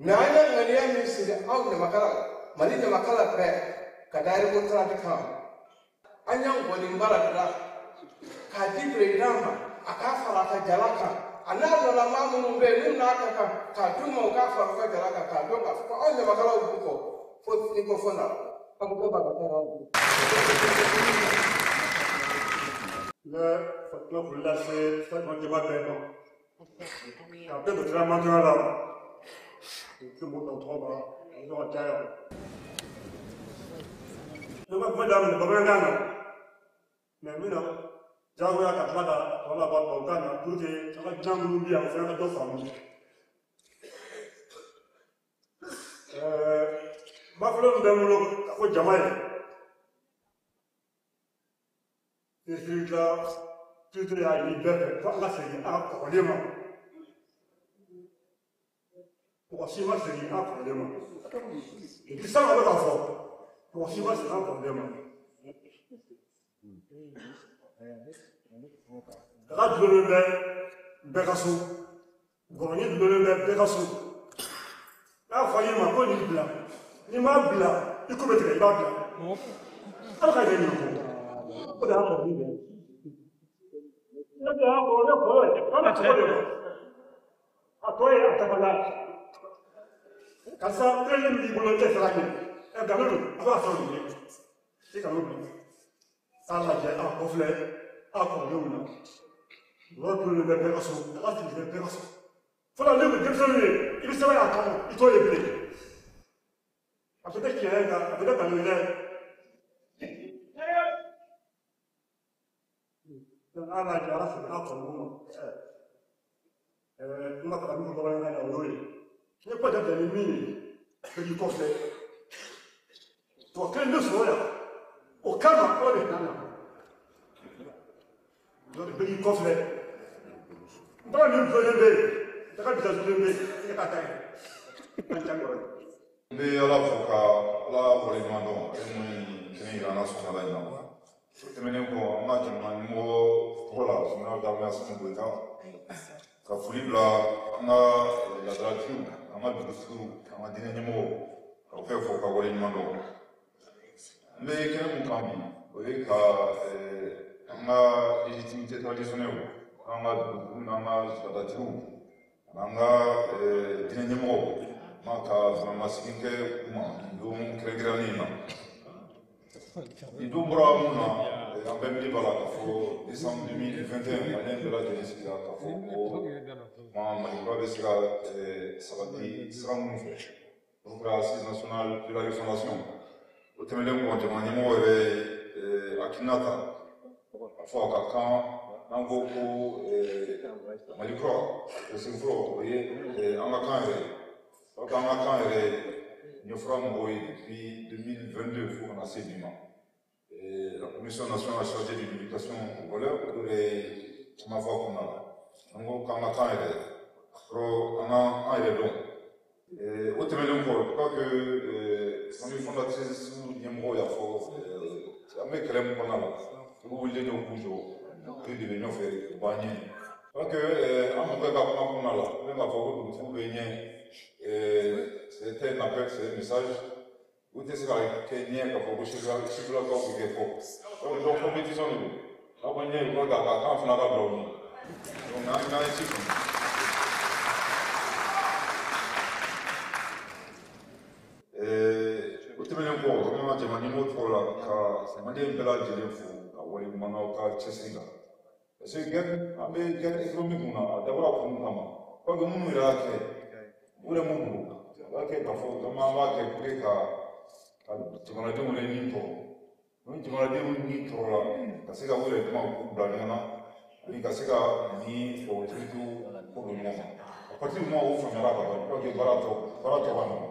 Mɛ an ye ŋaniya min siri anw ɲamakala, Mali ɲamakala bɛɛ ka da Eriko kan, an y'an gɔni baara dilan k'a di président ma a k'a fara a ka jala kan, a n'a nana maa minnu bɛ yen n'u n'a ka kan k'a d'u ma u k'a fara u ka jala kan, k'a dɔn k'a fɔ ko anw ɲamakalaw b'u kɔ fo ni ko fɔ na aw ko ba ka taa. N bɛ kuma foli lase fɛn jama bɛɛ ma k'a bɛɛ don sira la se mɔgɔ tɔw tɔgɔ ma ɲɔgɔn caya. Ne ma kuma daminɛ bamanankan na mɛ, n bɛna jagoya ka tila ka tɔ laban tubabukan na pour que an ka dunan minnu bɛ yan, o fana ka dɔ faamu. Bafolo min bɛ n bolo ka fɔ jama ye, minisiri la culture y'a ɲini bɛɛ fɛ fo an ka segin an ka kɔrɔlen ma. Mɔgɔ si ma segin an kɔrɔlen ma depuis san a bɛ k'a fɔ, mɔgɔ si ma segin an kɔrɔlen ma. Daga dulonnen bɛ bɛɛ ka so, gɔrɔni dulonnen bɛ bɛɛ ka so. N'a fɔ i ma ko nin bila, n'i m'a bila i ko bɛ tigɛ, i b'a bila. Ala ka yɛrɛ ɲinɛ kɔ, o de y'a kɔrɔlen bɛɛ ye. Ne de y'a kɔrɔlen kɔrɔ ye, an bɛ tɔgɔ de ma a tɔ ye a tabala karisa kelen min b'i bolo, e tɛ fɛ ka ɲɛ ɛ nkalon don, a b'a sɔrɔ nin ye, i kan'o bila. K'a lajɛ a kɔfilɛ a kɔrɔlenw na, yɔrɔ dulonnen bɛ bɛɛ ka so, daga sigi bɛ bɛɛ ka so. Fɔlɔ ne kun denmisɛnnin ye, i bɛ sɛbɛn a kɔnɔ, i t'o ye bilen. A tɛ kɛ tiɲɛ ye nka a tɛ kɛ nkalon ye dɛ. Donc an lajɛ ala segin an kɔrɔlenw ma. N ma fɛ ka min fɔ bamanankan na, o y'o ye. N ye kuma daminɛ ni min ye, bɛɛ k'i kɔfilɛ. Tɔ kelen bɛ sɔrɔ yan, o kama ala bɛ dan na. Donc bɛɛ k'i kɔfilɛ. N taga min dulonnen bɛ yen, n taga bisa dulonnen bɛ yen, i ka taa taa yen. An can kɔrɔ. N bɛ Ala fo ka Ala waleɲuman dɔn, ale mun ye nin kɛnɛ yira an na sɔgɔmada in na. O tɛmɛnen kɔ, an ka jamana ɲɛmɔgɔ tɔgɔ la, général d'armée Assimi Goïta, ka foli bila an ka laadalatigiw, an ka dugutigiw, an ka diinɛ ɲɛmɔgɔw, ka bɛɛ fo ka waleɲuman dɔn. N bɛ kɛnɛ mun kan bi, o ye ka an ka légitimité traditionnelle, N'an ka dugu n'an ka laadatigiw n'an ka diinɛ ɲɛmɔgɔw ma ka fanamasigi kɛ u ma nin don kɛrɛnkɛrɛnnen in na. Nin don bɔra mun na, an bɛɛ miiri b'a la k'a fɔ décembre 2021 Maliyɛn bɛɛ lajɛlen sigira k'a fɔ ko ma Mali kura bɛ se ka sabati sira minnu fɛ. O kɛra Assise nationale de la refondation. O tɛmɛnen kɔ, jamana ɲɛmɔgɔ yɛrɛ ye hakilina ta k'a fɔ a ka kan n'an ko ko Mali kura, o sen fɔlɔ o ye an ka kan yɛrɛ ye. O k'an ka kan yɛrɛ ɲɛfɔra mɔgɔw ye depuis 2022 fo ka na se bi ma. La commission nationale chargée de l'éducation aux valeurs, o de ye caman fɔ a kɔnɔna la. An ko k'an ka kan yɛrɛ kɔrɔ, an ka an yɛrɛ dɔn. O tɛmɛnen kɔ, je crois que famille fondatrice ɲɛmɔgɔw y'a fɔ, an bɛ kɛlɛ min kɔnɔna la, olu wulilen don k'u jɔ, olu de bɛ ɲɔfɛ, u b'an ɲɛ. Je crois que an mɔkɛ ka kuma kɔnɔna la, n bɛ k'a fɔ ko dugutigiw bɛ ɲɛ, c'était un appel, c'est un message. U tɛ se ka kɛ ɲɛ k'a fɔ ko sifilakaw bɛ kɛ kɔ. Donc compétition de don. N'aw ko ɲɛ, u ka k'an fana ka bila u ɲɛ. Donc n'an ye ci faamu. O tɛmɛnen kɔ, an ka jamana ɲɛmɔgɔ tɔgɔ la ka Maliyɛn bɛɛ lajɛlen fo ka waleɲuman aw ka cɛsiri la. Parce que guerre, an bɛ guerre économique mun na, a dabɔra kun min kama. Parce que minnu yɛrɛ y'a kɛ, u yɛrɛ m'u bolo. U b'a kɛ k'a fɔ vraiment an b'a kɛ pour que ka jamanadenw yɛrɛ ni tɔɔrɔ. Ni jamanadenw ni tɔɔrɔla, ka se ka u yɛrɛ dama k'u bila ɲɔgɔn na, ani ka se ka ni forotigi ko don ɲɔgɔn ma. À partir du moment où o faamuyara ka ban, je crois que baara tɔ ka nɔgɔn.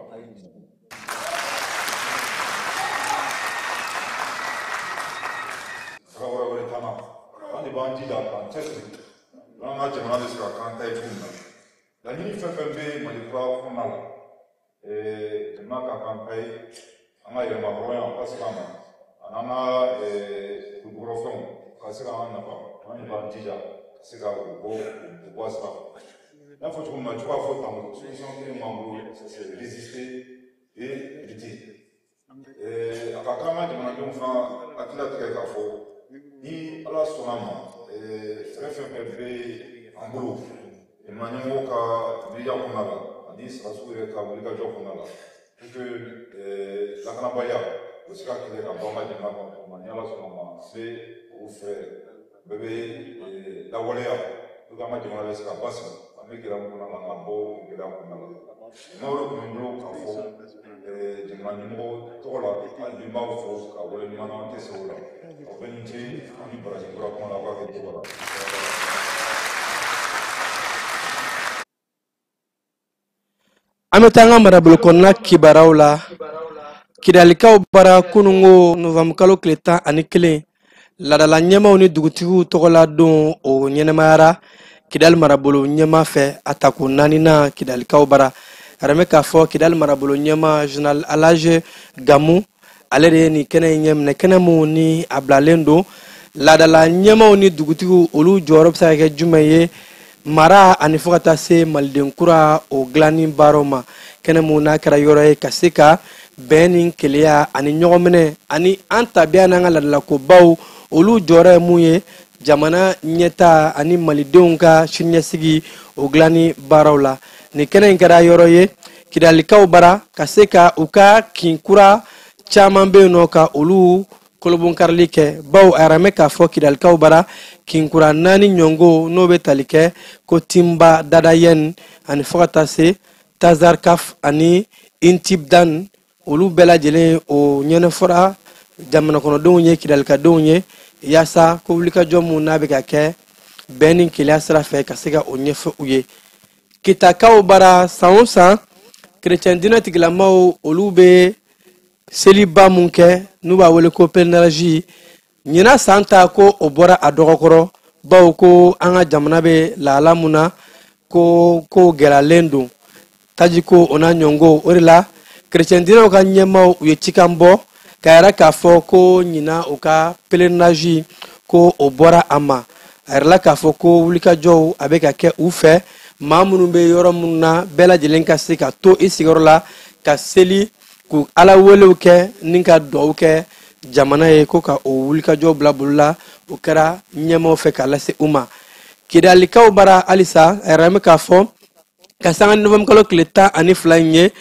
Sira wɛrɛ wɛrɛ t'an na. An de b'an jija k'an cɛsiri, an ka jamana bɛ se ka k'an ta ye cogo min na. Laɲini fɛn fɛn bɛ Mali kura kɔnɔna la, jamana ka k'an ta ye, an ka yɛrɛmahɔrɔnya ka se k'an ma, ani an ka dugukɔrɔfɛnw ka se k'an nafa, an de b'an jija ka se ka o bɔ a sira fɛ. N y'a fɔ cogo min na, cogoya foyi t'an bolo, solution kelen b'an bolo, c'est résister et lutter. A ka kan an ka jamanadenw fana hakili latigɛ k'a fɔ ni Ala sɔnna a ma, fɛn fɛn bɛ an bolo jamana ɲɛmɔgɔw ka miiriya kɔnɔna la ani sɔrɔdasiw yɛrɛ ka wulikajɔ kɔnɔna la, pour que lakanabaliya o se ka kɛlɛ ka bɔ an ka jamana kɔnɔ cogo min na, ni Ala sɔnna a ma, an bɛ o fɛɛrɛ bɛɛ bɛ lawaleya pour que an ka jamana bɛ se ka basigi. An bɛ gɛlɛya min kɔnɔna la, an ka bɔ o gɛlɛya kɔnɔna la. Kuma wɛrɛ tun bɛ n bolo k'a fɔ jamana ɲɛmɔgɔ tɔgɔ la, hali bi n b'aw fo ka waleɲuman dɔn an tɛ se o la. Aw bɛɛ ni ce, aw ni baraji kura kuma la, aw k'a kɛ cogo la. An bɛ taa an ka marabolo kɔnɔna kibaruyaw la. Kidalikaw bara kununko novanburu kalo tile 11, laadala ɲɛmaaw ni dugutigiw tɔgɔla don o ɲɛnɛmayara Kidali marabolo ɲɛmaa fɛ a tako 4nan Kidalikaw bara. A yɛrɛ bɛ k'a fɔ Kidali marabolo ɲɛmaa Général Alaje Gamu, ale de ye nin kɛnɛ in ɲɛminɛ, kɛnɛ mun ni a bilalen don laadala ɲɛmaaw ni dugutigiw olu jɔyɔrɔ bɛ se ka kɛ jumɛn ye mara ani fo ka taa se maliden kura o dilanni baaraw ma. Kɛnɛ mun n'a kɛra yɔrɔ ye ka se ka bɛn ni kelenya ani ɲɔgɔnminɛ ani an tabiya n'an ka laadalakobaw olu jɔyɔrɔ ye mun ye jamana ɲɛta ani malidenw ka siniɲɛsigi o dilanni baaraw la. Nin kɛnɛ in kɛra yɔrɔ ye Kidalikaw bara ka se ka u ka kin kura caman bɛ yen nɔ ka olu kolobonkarili kɛ, bawo a yɛrɛ mɛn k'a fɔ Kidalikaw bara kin kura 4 ɲɔngo n'o bɛ tali kɛ ko Timba Dadayɛn ani fo ka taa se Tazarkaf ani Intibdan, olu bɛɛ lajɛlen o ɲɛnɛfɔra jamana kɔnɔdenw ye, Kidalikadenw ye, yaasa ko wulikajɔ mun n'a bɛ ka kɛ bɛn ni kelenya sira fɛ ka se ka o ɲɛfɔ u ye. Kitakaw bara san o san kerecɛn diinɛ tigilamaw olu bɛ seliba mun kɛ n'u b'a wele ko pèlerinage, ɲinan san ta ko o bɔra a dɔgɔkɔrɔ, bawo ko an ka jamana bɛ lahala mun na ko kow gɛlɛyalen don tajiko o n'a ɲɔngo. O de la kerecɛn diinɛw ka ɲɛmaaw u ye cikan bɔ k'a yira k'a fɔ ko ɲinan u ka pèlerinage ko o bɔra a ma. A yirala k'a fɔ ko wulikajɔw a bɛ ka kɛ u fɛ, maa minnu bɛ yɔrɔ minnu na bɛɛ lajɛlen ka se ka to i sigiyɔrɔ la ka seli k'u ala welew kɛ ni ka dugawu kɛ jamana ye, ko ka o wulikajɔ bila bolo la. O kɛra ɲɛmaaw fɛ k'a lase u ma. Kidalikaw bara halisa a yɛrɛ bɛ k'a fɔ ka sanga novembre kalo tile 12 in ye,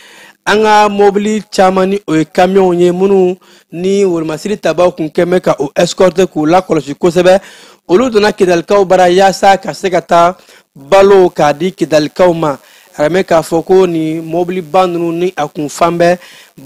an ka mobili caman ni o ye kamiyɔnw ye minnu ni wolomasiri tabaw kun kɛn bɛ ka o escorter k'u lakɔlɔsi kosɛbɛ, olu donna Kidalikaw bara yaasa ka se ka taa balo k'a di Kidalikaw ma. A yɛrɛ bɛ k'a fɔ ko nin mobiliba ninnu ni a kun fan bɛɛ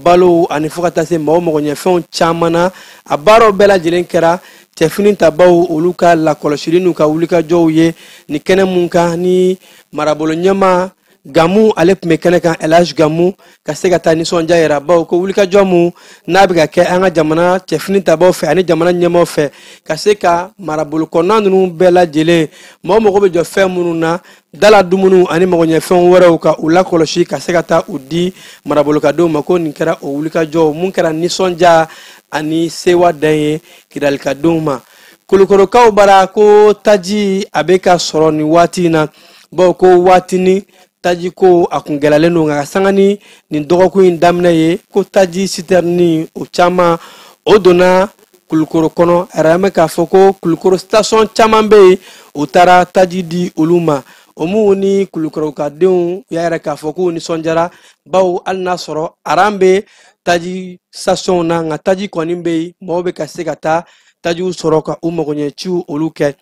balo ani fo ka taa se maaw magoɲɛfɛnw caman na, a baaraw bɛɛ lajɛlen kɛra cɛfini tabaw olu ka lakɔlɔsili n'u ka wulikajɔw ye nin kɛnɛ mun kan ni marabolo ɲɛmaa Gamu ale tun bɛ kɛnɛ kan, Elhadj Gamu, ka se ka taa nisɔndiya yɛrɛ baw ko wulikajɔ mun n'a bɛ ka kɛ an ka jamana cɛfini tabaw fɛ ani jamana ɲɛmaaw fɛ ka se ka marabolo kɔnɔna ninnu bɛɛ lajɛlen maaw mago bɛ jɔ fɛn minnu na, dala dumuniw ani magoɲɛfɛnw wɛrɛw ka u lakɔlɔsi ka se ka taa u di marabolokadenw ma. Ko nin kɛra o wulikajɔ mun kɛra nisɔndiya ani sewa dan ye Kidalikadenw ma. Kulukorokaw bara ko taji a bɛ ka sɔrɔ nin waati in na, bawo ko waatinin taji ko a kun gɛlɛyalen don, nka ka sanga ni nin dɔgɔkun in daminɛ ye ko taji sitɛrini o caman o donna Kulukoro kɔnɔ. A yɛrɛ bɛ k'a fɔ ko Kulukoro station caman bɛ yen, u taara taji di olu ma. O mun ni Kulukorokadenw y'a yɛrɛ k'a fɔ k'u nisɔndiyara, bawo hali n'a sɔrɔ aran bɛ taji station na, nka taji kɔni bɛ yen, mɔgɔw bɛ ka se ka taa tajiw sɔrɔ ka u magoɲɛciw olu kɛ.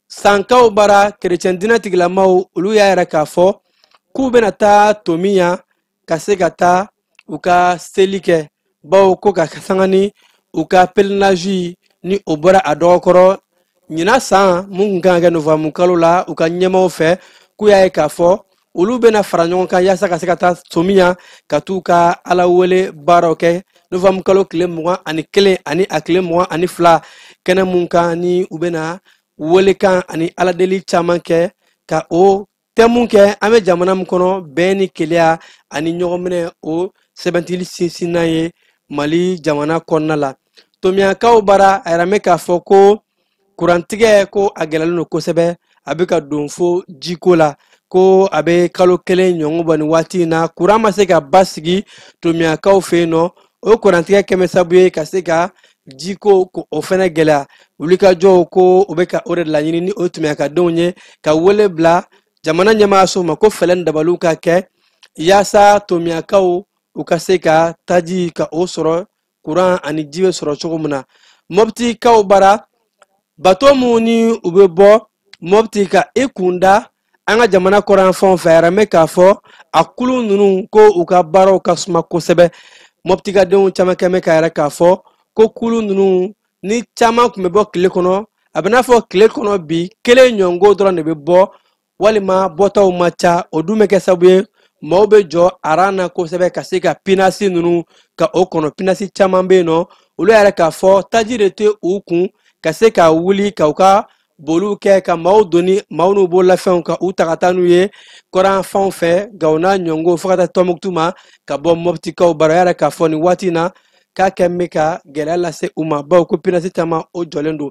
Sankaw bara kerecɛn diinɛ tigilamaw olu y'a yɛrɛ k'a fɔ k'u bɛna taa Tomiya ka se ka taa u ka seli kɛ, bawo ko ka sanga ni u ka pèlerinage ni o bɔra a dɔgɔkɔrɔ ɲinan san mun kun kan ka kɛ novembre kalo la u ka ɲɛmaaw fɛ, k'u y'a ye k'a fɔ olu bɛna fara ɲɔgɔn kan yaasa ka se ka taa Tomiya ka t'u ka Ala wele baaraw kɛ novembre kalo tile 21 ani a tile 22, kɛnɛ mun kan ni u bɛna welekan ani aladeli caman kɛ ka o tɛmu kɛ an bɛ jamana min kɔnɔ bɛn ni kelenya ani ɲɔgɔnminɛ o sɛbɛntili sinsinnan ye Mali jamana kɔnɔna la. Tomiyakaw bara a yɛrɛ bɛ k'a fɔ ko kurantigɛ ko a gɛlɛyalen don kosɛbɛ, a bɛ ka don fo jiko la, ko a bɛ kalo kelen ɲɔgɔn bɔ nin waati in na, kuran ma se ka basigi Tomiyakaw fɛ yen nɔ. O kurantigɛ kɛmɛ sababu ye ka se ka jiko ko o fɛnɛ gɛlɛya. Wulikajɔw ko o bɛ ka o de laɲini ni o Tomiyakadenw ye ka wele bila jamana ɲɛmaayaso ma ko fɛɛrɛ ni dabaliw ka kɛ yaasa Tomiyakaw u ka se ka taji ka o sɔrɔ, kuran ani ji bɛ sɔrɔ cogo min na. Mɔptikaw bara bato mun ni u bɛ bɔ Mɔpti ka i kun da an ka jamana kɔrɔn fanw fɛ, a yɛrɛ bɛ k'a fɔ a kulu ninnu ko u ka baaraw ka suma kosɛbɛ. Mɔptikadenw caman kɛn bɛ k'a yɛrɛ k'a fɔ ko kulu ninnu ni caman tun bɛ bɔ tile kɔnɔ, a bɛ n'a fɔ tile kɔnɔ bi kelen ɲɔngo dɔrɔn de bɛ bɔ, walima bɔtaw ma ca. O dun bɛ kɛ sababu ye maaw bɛ jɔ aran na kosɛbɛ ka se ka pinasi ninnu ka o kɔnɔ. Pinasi caman bɛ yen nɔ, olu yɛrɛ k'a fɔ taji de tɛ u kun ka se ka wuli ka u ka boliw kɛ ka maaw doni, maaw n'u bololafɛnw ka u ta ka taa n'u ye kɔrɔn fanw fɛ, Gawo n'a ɲɔngo fo ka taa Tɔnbukutu ma ka bɔ Mɔptikaw bara. Yɛrɛ k'a fɔ nin waati in na k'a kɛ bɛ ka gɛlɛya lase u ma, bawo ko pinasi caman o jɔlen don.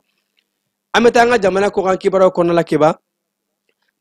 An bɛ taa an ka jamana kɔkan kibaruyaw kɔnɔna la. Keba,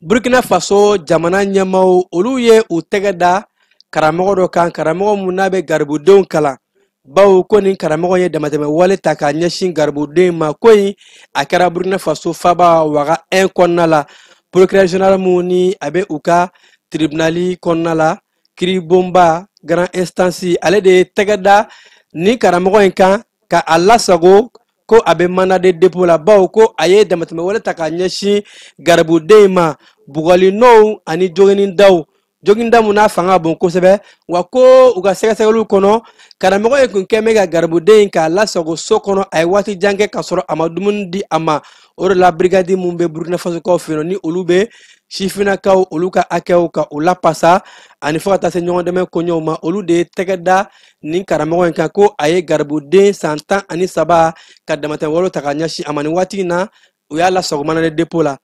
Burkina Faso jamana ɲɛmaaw olu ye u tɛgɛ da karamɔgɔ dɔ kan, karamɔgɔ mun n'a bɛ garibudenw kalan, bawo ko nin karamɔgɔ ye damatɛmɛ wale ta k'a ɲɛsin garibuden ma. Ko in a kɛra Burkina Faso faba Waga 1 kɔnɔna la. Procureur général mun ni a bɛ u ka tribunali kɔnɔna la, kiribonba grand instance, ale de ye tɛgɛ da nin karamɔgɔ in kan ka a lasago ko a bɛ mandat de dépôt la, bawo ko a ye damatɛmɛ wale ta k'a ɲɛsin garibuden ma, bugɔli nɔw ani joginindaw, joginda mun n'a fanga bon kosɛbɛ. Wa ko u ka sɛgɛsɛgɛliw kɔnɔ, karamɔgɔ in kun kɛn bɛ ka garibuden in k'a lasago so kɔnɔ, a ye waati jan kɛ k'a sɔrɔ a ma dumuni di a ma. O de la brigade mun bɛ Burkina Fasokaw fɛ yen nɔ, ni olu bɛ sifinnakaw olu ka hakɛw ka u lapasa ani fo ka taa se ɲɔgɔn dɛmɛ koɲɛw ma, olu de ye tɛgɛ da nin karamɔgɔ in kan ko a ye garibuden san 13 ka damatɛmɛ wale ta k'a ɲɛsin a ma. Nin waati in na u y'a lasago mandat de dépôt la.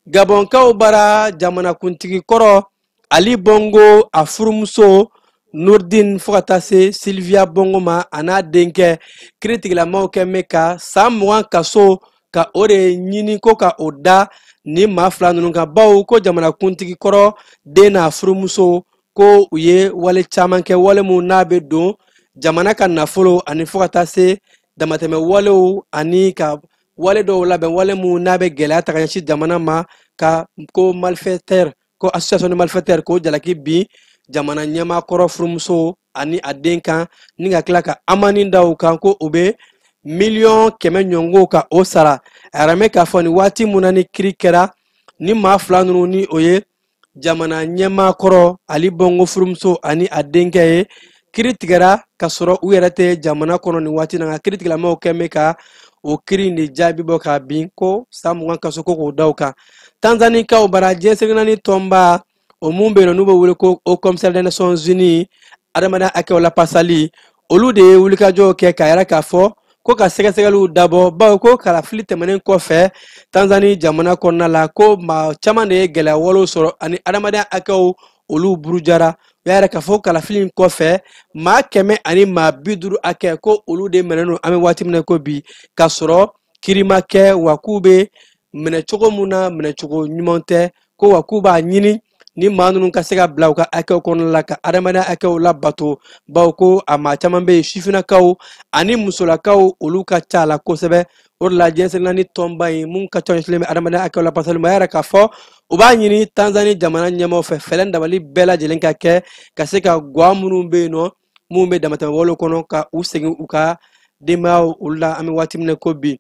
Gabɔnkaw bara jamanakuntigi kɔrɔ Ali Bongo a furumuso Nurdin fo ka taa se Sylvia Bongo ma a n'a denkɛ, kiiritigilamaw kɛn bɛ ka san 20 kaso ka o de ɲini ko ka o da ni maa fila ninnu kan, bawo ko jamanakuntigi kɔrɔ den n'a furumuso ko u ye wale caman kɛ, wale mun n'a bɛ don jamana ka nafolo ani fo ka taa se damatɛmɛ walew ani ka wale dɔw labɛn, wale mun n'a bɛ gɛlɛya ta ka ɲɛsin jamana ma. Ka ko malfaiteur, ko association de malfaiteur, k'o jalaki bin jamana ɲɛmaa kɔrɔ furumuso ani a den kan, ni ka tila ka amani da u kan ko u bɛ miliyɔn 100 ɲɔngo ka o sara. A yɛrɛ mɛn k'a fɔ nin waati mun na ni kiiri kɛra ni maa fila ninnu, ni o ye jamana ɲɛmaa kɔrɔ Ali Bongo furumuso ani a denkɛ ye, kiiri tigɛra ka sɔrɔ u yɛrɛ tɛ jamana kɔnɔ nin waati na. Nka kiiri tigɛlamɔgɔw kɛn bɛ ka o kiiri in de jaabi bɔ k'a bin ko san 20 kaso ko k'o da u kan. Tanzanikaw bara, diɲɛ seleke tɔnba o mun bɛ yen nɔ n'u bɛ wele ko Haut Commissaire des Nations Unies adamadenya hakɛw lapasali, olu de ye wulikajɔw kɛ k'a yɛrɛ k'a fɔ ko ka sɛgɛsɛgɛliw dabɔ, bawo ko kalafili tɛmɛnen kɔfɛ Tanzani jamana kɔnɔna la, ko maa caman de ye gɛlɛya walew sɔrɔ ani adamadenya hakɛw olu burujara. U y'a yɛrɛ k'a fɔ kalafili in kɔfɛ, maa 150 hakɛ ko olu de minɛnen don an bɛ waati min na ko bi, k'a sɔrɔ kiiri ma kɛ, wa k'u bɛ minɛ cogo mun na, minɛcogo ɲuman tɛ ko, wa k'u b'a ɲini ni maa ninnu ka se ka bila u ka hakɛw kɔnɔna la, ka adamadenya hakɛw labato, bawo ko a maa caman bɛ yen, sifinnakaw ani musolakaw, olu ka ca a la kosɛbɛ. O de la diɲɛ seleke tɔnba in mun ka ca ɲɛsinnen bɛ adamadenya hakɛw lapasali ma, a yɛrɛ k'a fɔ u b'a ɲini Tanzani jamana ɲɛmaaw fɛ, fɛɛrɛ dabali bɛɛ lajɛlen ka kɛ ka se ka guwa minnu bɛ yen nɔ mun bɛ damatɛmɛ walew kɔnɔ, ka u segin u ka denbayaw olu la an bɛ waati min na ko bi.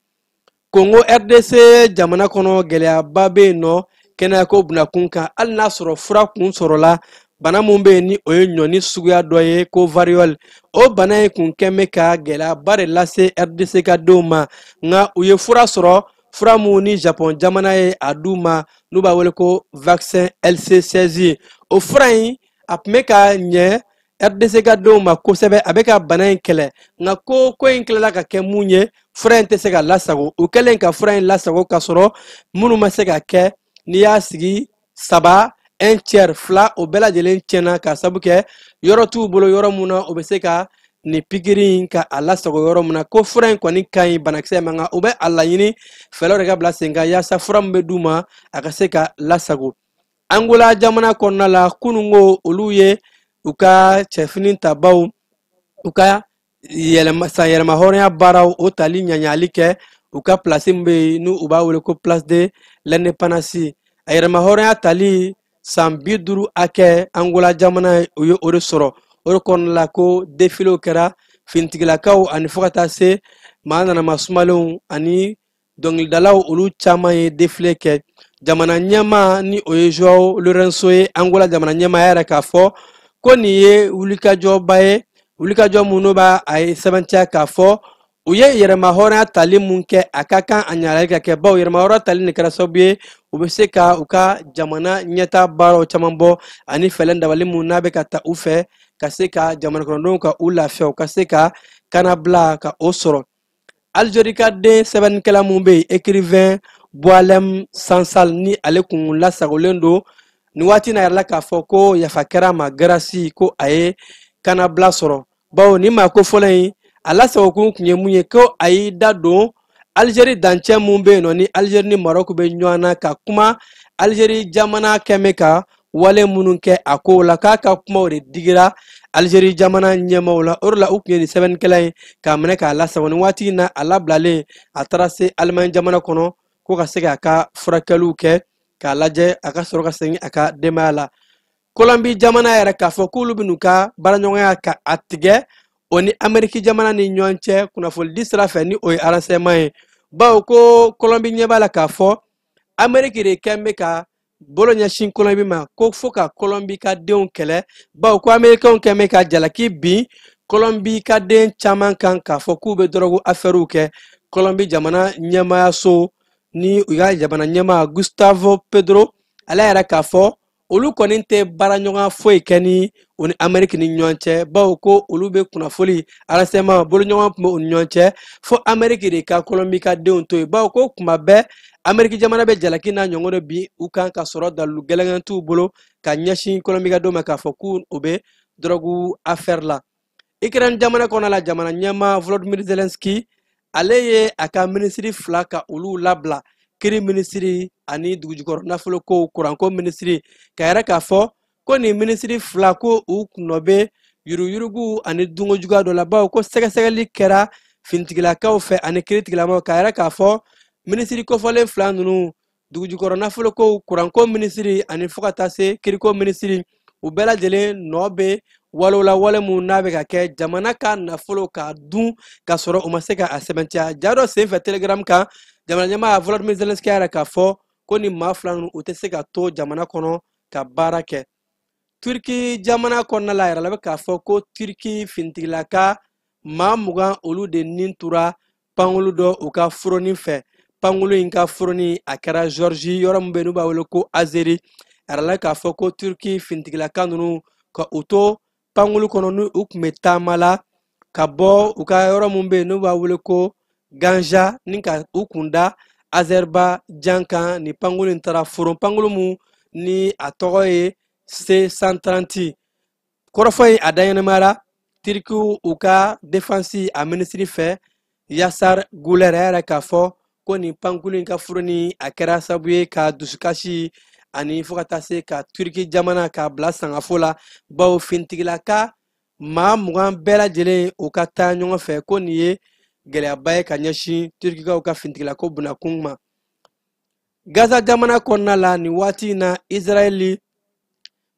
Kongo RDC jamana kɔnɔ, gɛlɛyaba bɛ yen nɔ kɛnɛyako bunakun kan, hali n'a sɔrɔ fura kun sɔrɔla bana mun bɛ yen ni o ye ɲɔni suguya dɔ ye ko variole. O bana in kun kɛn bɛ ka gɛlɛyaba de lase RDC ka denw ma, nka u ye fura sɔrɔ, fura mun ni Japon jamana ye a d'u ma n'u b'a wele ko vaccin LC16. O fura in a tun bɛ ka ɲɛ RDC ka denw ma kosɛbɛ, a bɛ ka bana in kɛlɛ. Nka ko ko in tilala ka kɛ mun ye, fura in tɛ se ka lasago. U kɛlen ka fura in lasago ka sɔrɔ minnu ma se ka kɛ, n'i y'a sigi saba, un tiers, fila, o bɛɛ lajɛlen tiɲɛna ka sabu kɛ yɔrɔ t'u bolo, yɔrɔ mun na o bɛ se ka nin pikiri in ka a lasago yɔrɔ mun na. Ko fura in kɔni ka ɲi banakisɛ ma, nka u bɛ a laɲini fɛɛrɛw de ka bila sen kan yaasa fura min bɛ d'u ma a ka se ka lasago. Angola jamana kɔnɔna la, kununko olu ye u ka cɛfini tabaw, u ka yɛlɛma san yɛlɛma hɔrɔnya baaraw o tali ɲaɲali kɛ u ka place min bɛ yen n'u u b'a wele ko Place de l'Indépendance. A yɛrɛma hɔrɔnya tali san 50 hakɛ, Angola jamana u ye o de sɔrɔ. O de kɔnɔna la ko défilew kɛra finitigilakaw ani fo ka taa se maa nanama sumalenw ani dɔnkilidalaw, olu caman ye défilé kɛ. Jamana ɲɛmaa ni o ye Joao Lourenço ye, Angola jamana ɲɛmaa yɛrɛ k'a fɔ ko nin ye wulikajɔba ye, wulikajɔ mun n'o b'a a ye sɛbɛntiya k'a fɔ u ye yɛrɛma hɔrɔnya tali mun kɛ, a ka kan a ɲagali ka kɛ, bawo yɛrɛma hɔrɔnya tali nin kɛra sababu ye u bɛ se ka u ka jamana ɲɛta baaraw caman bɔ ani fɛɛrɛ dabali mun n'a bɛ ka ta u fɛ ka se ka jamana kɔnɔdenw ka u lafiya, u ka se ka kanabila ka o sɔrɔ. Algérie ka den sɛbɛnnikɛla mun bɛ yen, écrivain Boualem Sansal, ni ale kun lasagolen don nin waati in na, yɛrɛ la k'a fɔ ko yafa kɛra a ma, grâce, ko a ye kanabila sɔrɔ, bawo ni maa ko fɔlɔ in a lasagokun kun ye mun ye, ko a y'i da don Algérie dancɛ mun bɛ yen nɔ ni Algérie ni Maroc bɛ ɲɔgɔn na, ka kuma Algérie jamana kɛn bɛ ka wale minnu kɛ a kow la, k'a ka kumaw de digira Algérie jamana ɲɛmaaw la. O de la u tun ye nin sɛbɛnnikɛla ye k'a minɛ k'a lasago. Nin waati in na a labilalen, a taara se Allemagne jamana kɔnɔ ko ka se k'a ka furakɛliw kɛ k'a lajɛ a ka sɔrɔ ka segin a ka denbaya la. Colombie jamana yɛrɛ k'a fɔ k'olu bɛ n'u ka baaraɲɔgɔnya ka a tigɛ o ni Amérique jamana ni ɲɔgɔn cɛ kunnafonidi sira fɛ, ni o ye renseignement ye, bawo ko Colombie ɲɛ b'a la k'a fɔ Amérique de kɛn bɛ ka bolo ɲɛsin Colombie ma ko fo ka Colombie ka denw kɛlɛ, bawo ko Américains kɛn bɛ ka jalaki bin Colombie ka den caman kan k'a fɔ k'u bɛ dɔrɔgu affaires kɛ. Colombie jamana ɲɛmaayaso ni u ka jamana ɲɛmaa Gustavo Petro, ale yɛrɛ k'a fɔ olu kɔni tɛ baaraɲɔgɔnya foyi kɛ ni u ni Amérique ni ɲɔgɔn cɛ, bawo ko olu bɛ kunnafoli renseignement boloɲɔgɔn tun bɛ u ni ɲɔgɔn cɛ, fo Amérique de ka Colombie ka denw to yen, bawo ko kuma bɛɛ Amérique jamana bɛ jalaki n'a ɲɔgɔn dɔ bin u kan ka sɔrɔ dalilu gɛlɛn t'u bolo ka ɲɛsin Colombie ka denw ma k'a fɔ k'u o bɛ dɔrɔgu affaire la. Ukraine jamana kɔnɔ la, jamana ɲɛmaa Volodymyr Zelensky, ale ye a ka minisiri fila ka olu labila, kiri minisiri ani dugujukɔrɔ nafoloko kuranko minisiri, ka yɛrɛ k'a fɔ ko nin minisiri fila ko u nɔ bɛ yuruguyurugu ani dunkojuguya dɔ la, bawo ko sɛgɛsɛgɛli kɛra finitigilakaw fɛ ani kiiritigilamaw, ka yɛrɛ k'a fɔ minisiri kofɔlen fila ninnu dugujukɔrɔ nafoloko kuranko minisiri ani fo ka taa se kiriko minisiri u bɛɛ lajɛlen nɔ bɛ walew la wale mun n'a bɛ ka kɛ jamana ka nafolo k'a dun ka sɔrɔ u ma se ka a sɛbɛntiya. Ja dɔ senfɛ Telegram kan, jamana ɲɛmaa Volodymyr Zelensky y'a yira k'a fɔ ko nin maa fila ninnu u tɛ se ka to jamana kɔnɔ ka baara kɛ. Turki jamana kɔnɔna la, a yɛrɛ la bɛ k'a fɔ ko Turki finitigilaka maa 20 olu de nin tora pankulu dɔ u ka furoni fɛ. Pankulu in ka furoni a kɛra Georgie yɔrɔ min bɛ yen n'u b'a wele ko Azeri. A yɛrɛ la k'a fɔ ko Turki finitigilaka ninnu ka u to pankulu kɔnɔ n'u u tun bɛ taama la ka bɔ u ka yɔrɔ min bɛ yen n'u b'a wele ko Ganja ni ka u kun da Azerbaïdjan kan. Ni pankulu in taara foron, pankulu mun ni a tɔgɔ ye C-130. Kɔrɔfɔ in a daɲɛnɛmayara Tirikiw u ka défense a minisiri fɛ Yasar Guler a yɛrɛ k'a fɔ ko nin pankulu in ka furuni a kɛra sababu ye ka dusukasi ani fo ka taa se ka Turki jamana k'a bila sangafo la, bawo finitigilaka maa 20 bɛɛ lajɛlen u ka taa ɲɔgɔn fɛ ko nin ye gɛlɛyaba ye ka ɲɛsin Turkikaw ka finitigilako bunakun ma. Gaza jamana kɔnɔna la nin waati in na, Israɛli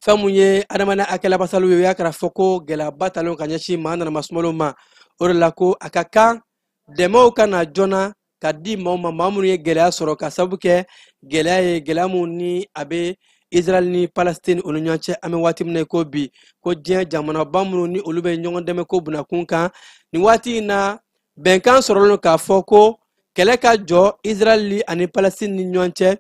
fɛn mun ye adamadenya hakɛlabasaliw ye, u y'a kɛra fɔ ko gɛlɛyaba talen ka ɲɛsin maa nanamasumaliw ma. O de la ko a ka kan dɛmɛw ka na joona ka di maaw ma, maa minnu ye gɛlɛya sɔrɔ ka sababu kɛ gɛlɛya ye, gɛlɛya mun ni a bɛ Israël ni Palestine olu ɲɔgɔn cɛ. An bɛ waati min na i ko bi, ko diɲɛ jamanaba minnu ni olu bɛ ɲɔgɔn dɛmɛ ko bunakun kan nin waati in na, bɛnkan sɔrɔlen don k'a fɔ ko kɛlɛ ka jɔ Israël ani Palestine ni ɲɔgɔn cɛ,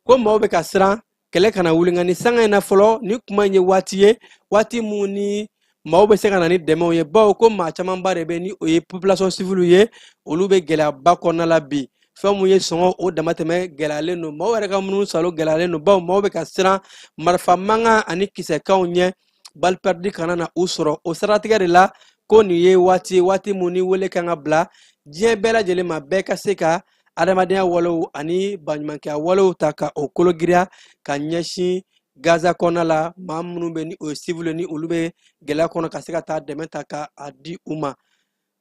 ko maaw bɛ ka siran kɛlɛ kana wuli. Nka nin sanga in na fɔlɔ, ni kuma in ye waati ye, waati mun ni maaw bɛ se ka na ni dɛmɛw ye, bawo ko maa camanba de bɛ ni o ye population civile ye, olu bɛ gɛlɛyaba kɔnɔna la bi. Fɛn mun ye sɔngɔ o damatɛmɛ gɛlɛyalen don, maaw yɛrɛ ka minnu salo gɛlɛyalen don, bawo maaw bɛ ka siran marifa mankan ani kisɛkanw ɲɛ, balle perdue kana na u sɔrɔ. O siratigɛ de la ko nin ye waati ye, waati mun ni wele kan ka bila diɲɛ bɛɛ lajɛlen ma, bɛɛ ka se ka adamadenya walew ani baɲumankɛya walew ta ka o kolo giriya ka ɲɛsin Gaza kɔnɔna la, maa minnu bɛ ni o ye civil ni olu bɛ gɛlɛya kɔnɔ ka se ka taa dɛmɛ ta ka a di u ma.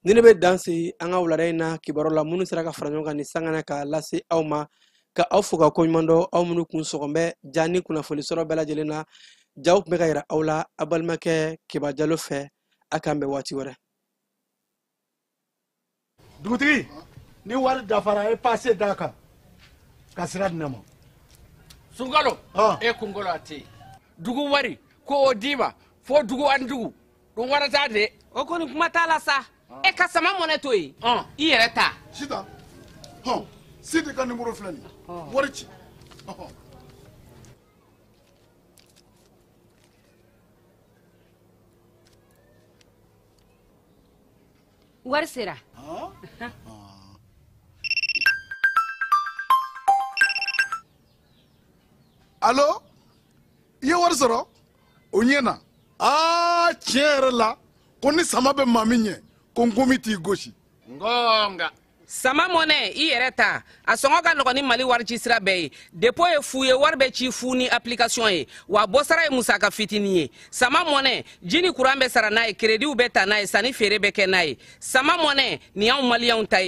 Ni ne bɛ dan sigi an ka wulada in na kibaru la minnu sera ka fara ɲɔgɔn kan ni sanga k'a lase aw ma, ka aw fo ka koɲuman dɔn aw minnu kun sɔgɔn bɛ ja ni kunnafoni sɔrɔ bɛɛ lajɛlen na. Jaw tun bɛ ka yira aw la a balimakɛ Keba Jalo fɛ. A k'an bɛn waati wɛrɛ. Dugutigi, ni wari dafara e passe d'a kan ka sira di ne ma. Sunkalo, e kunkolo a tɛ yen. Dugu wari ko o d'i ma fo dugu ani dugu dun wara t'a de. O kɔni kuma t'a la sa. E ka sama mɔnɛ to yen, i yɛrɛ ta. Sitan, hɔn, Sidi ka nimoro filɛ nin ye, wari ci. Wari sera. Allo, i ye wari sɔrɔ? O ɲɛna. Aa, tiɲɛ yɛrɛ la, ko ni sama bɛ maa min ɲɛ, ko nkomi t'i gosi. Ngonga. Sama mɔnɛ i yɛrɛ ta, a sɔngɔ ka nɔgɔn ni Mali wari ci sira bɛɛ ye. Dépôt ye fu ye, wari bɛ ci fu ni application ye, wa bɔsara ye musaka fitinin ye. Sama mɔnɛ, ji ni kuran bɛ sara n'a ye, crédit bɛ ta n'a ye, sanni feere bɛ kɛ n'a ye. Sama mɔnɛ, nin y'anw maliyɛnw ta ye.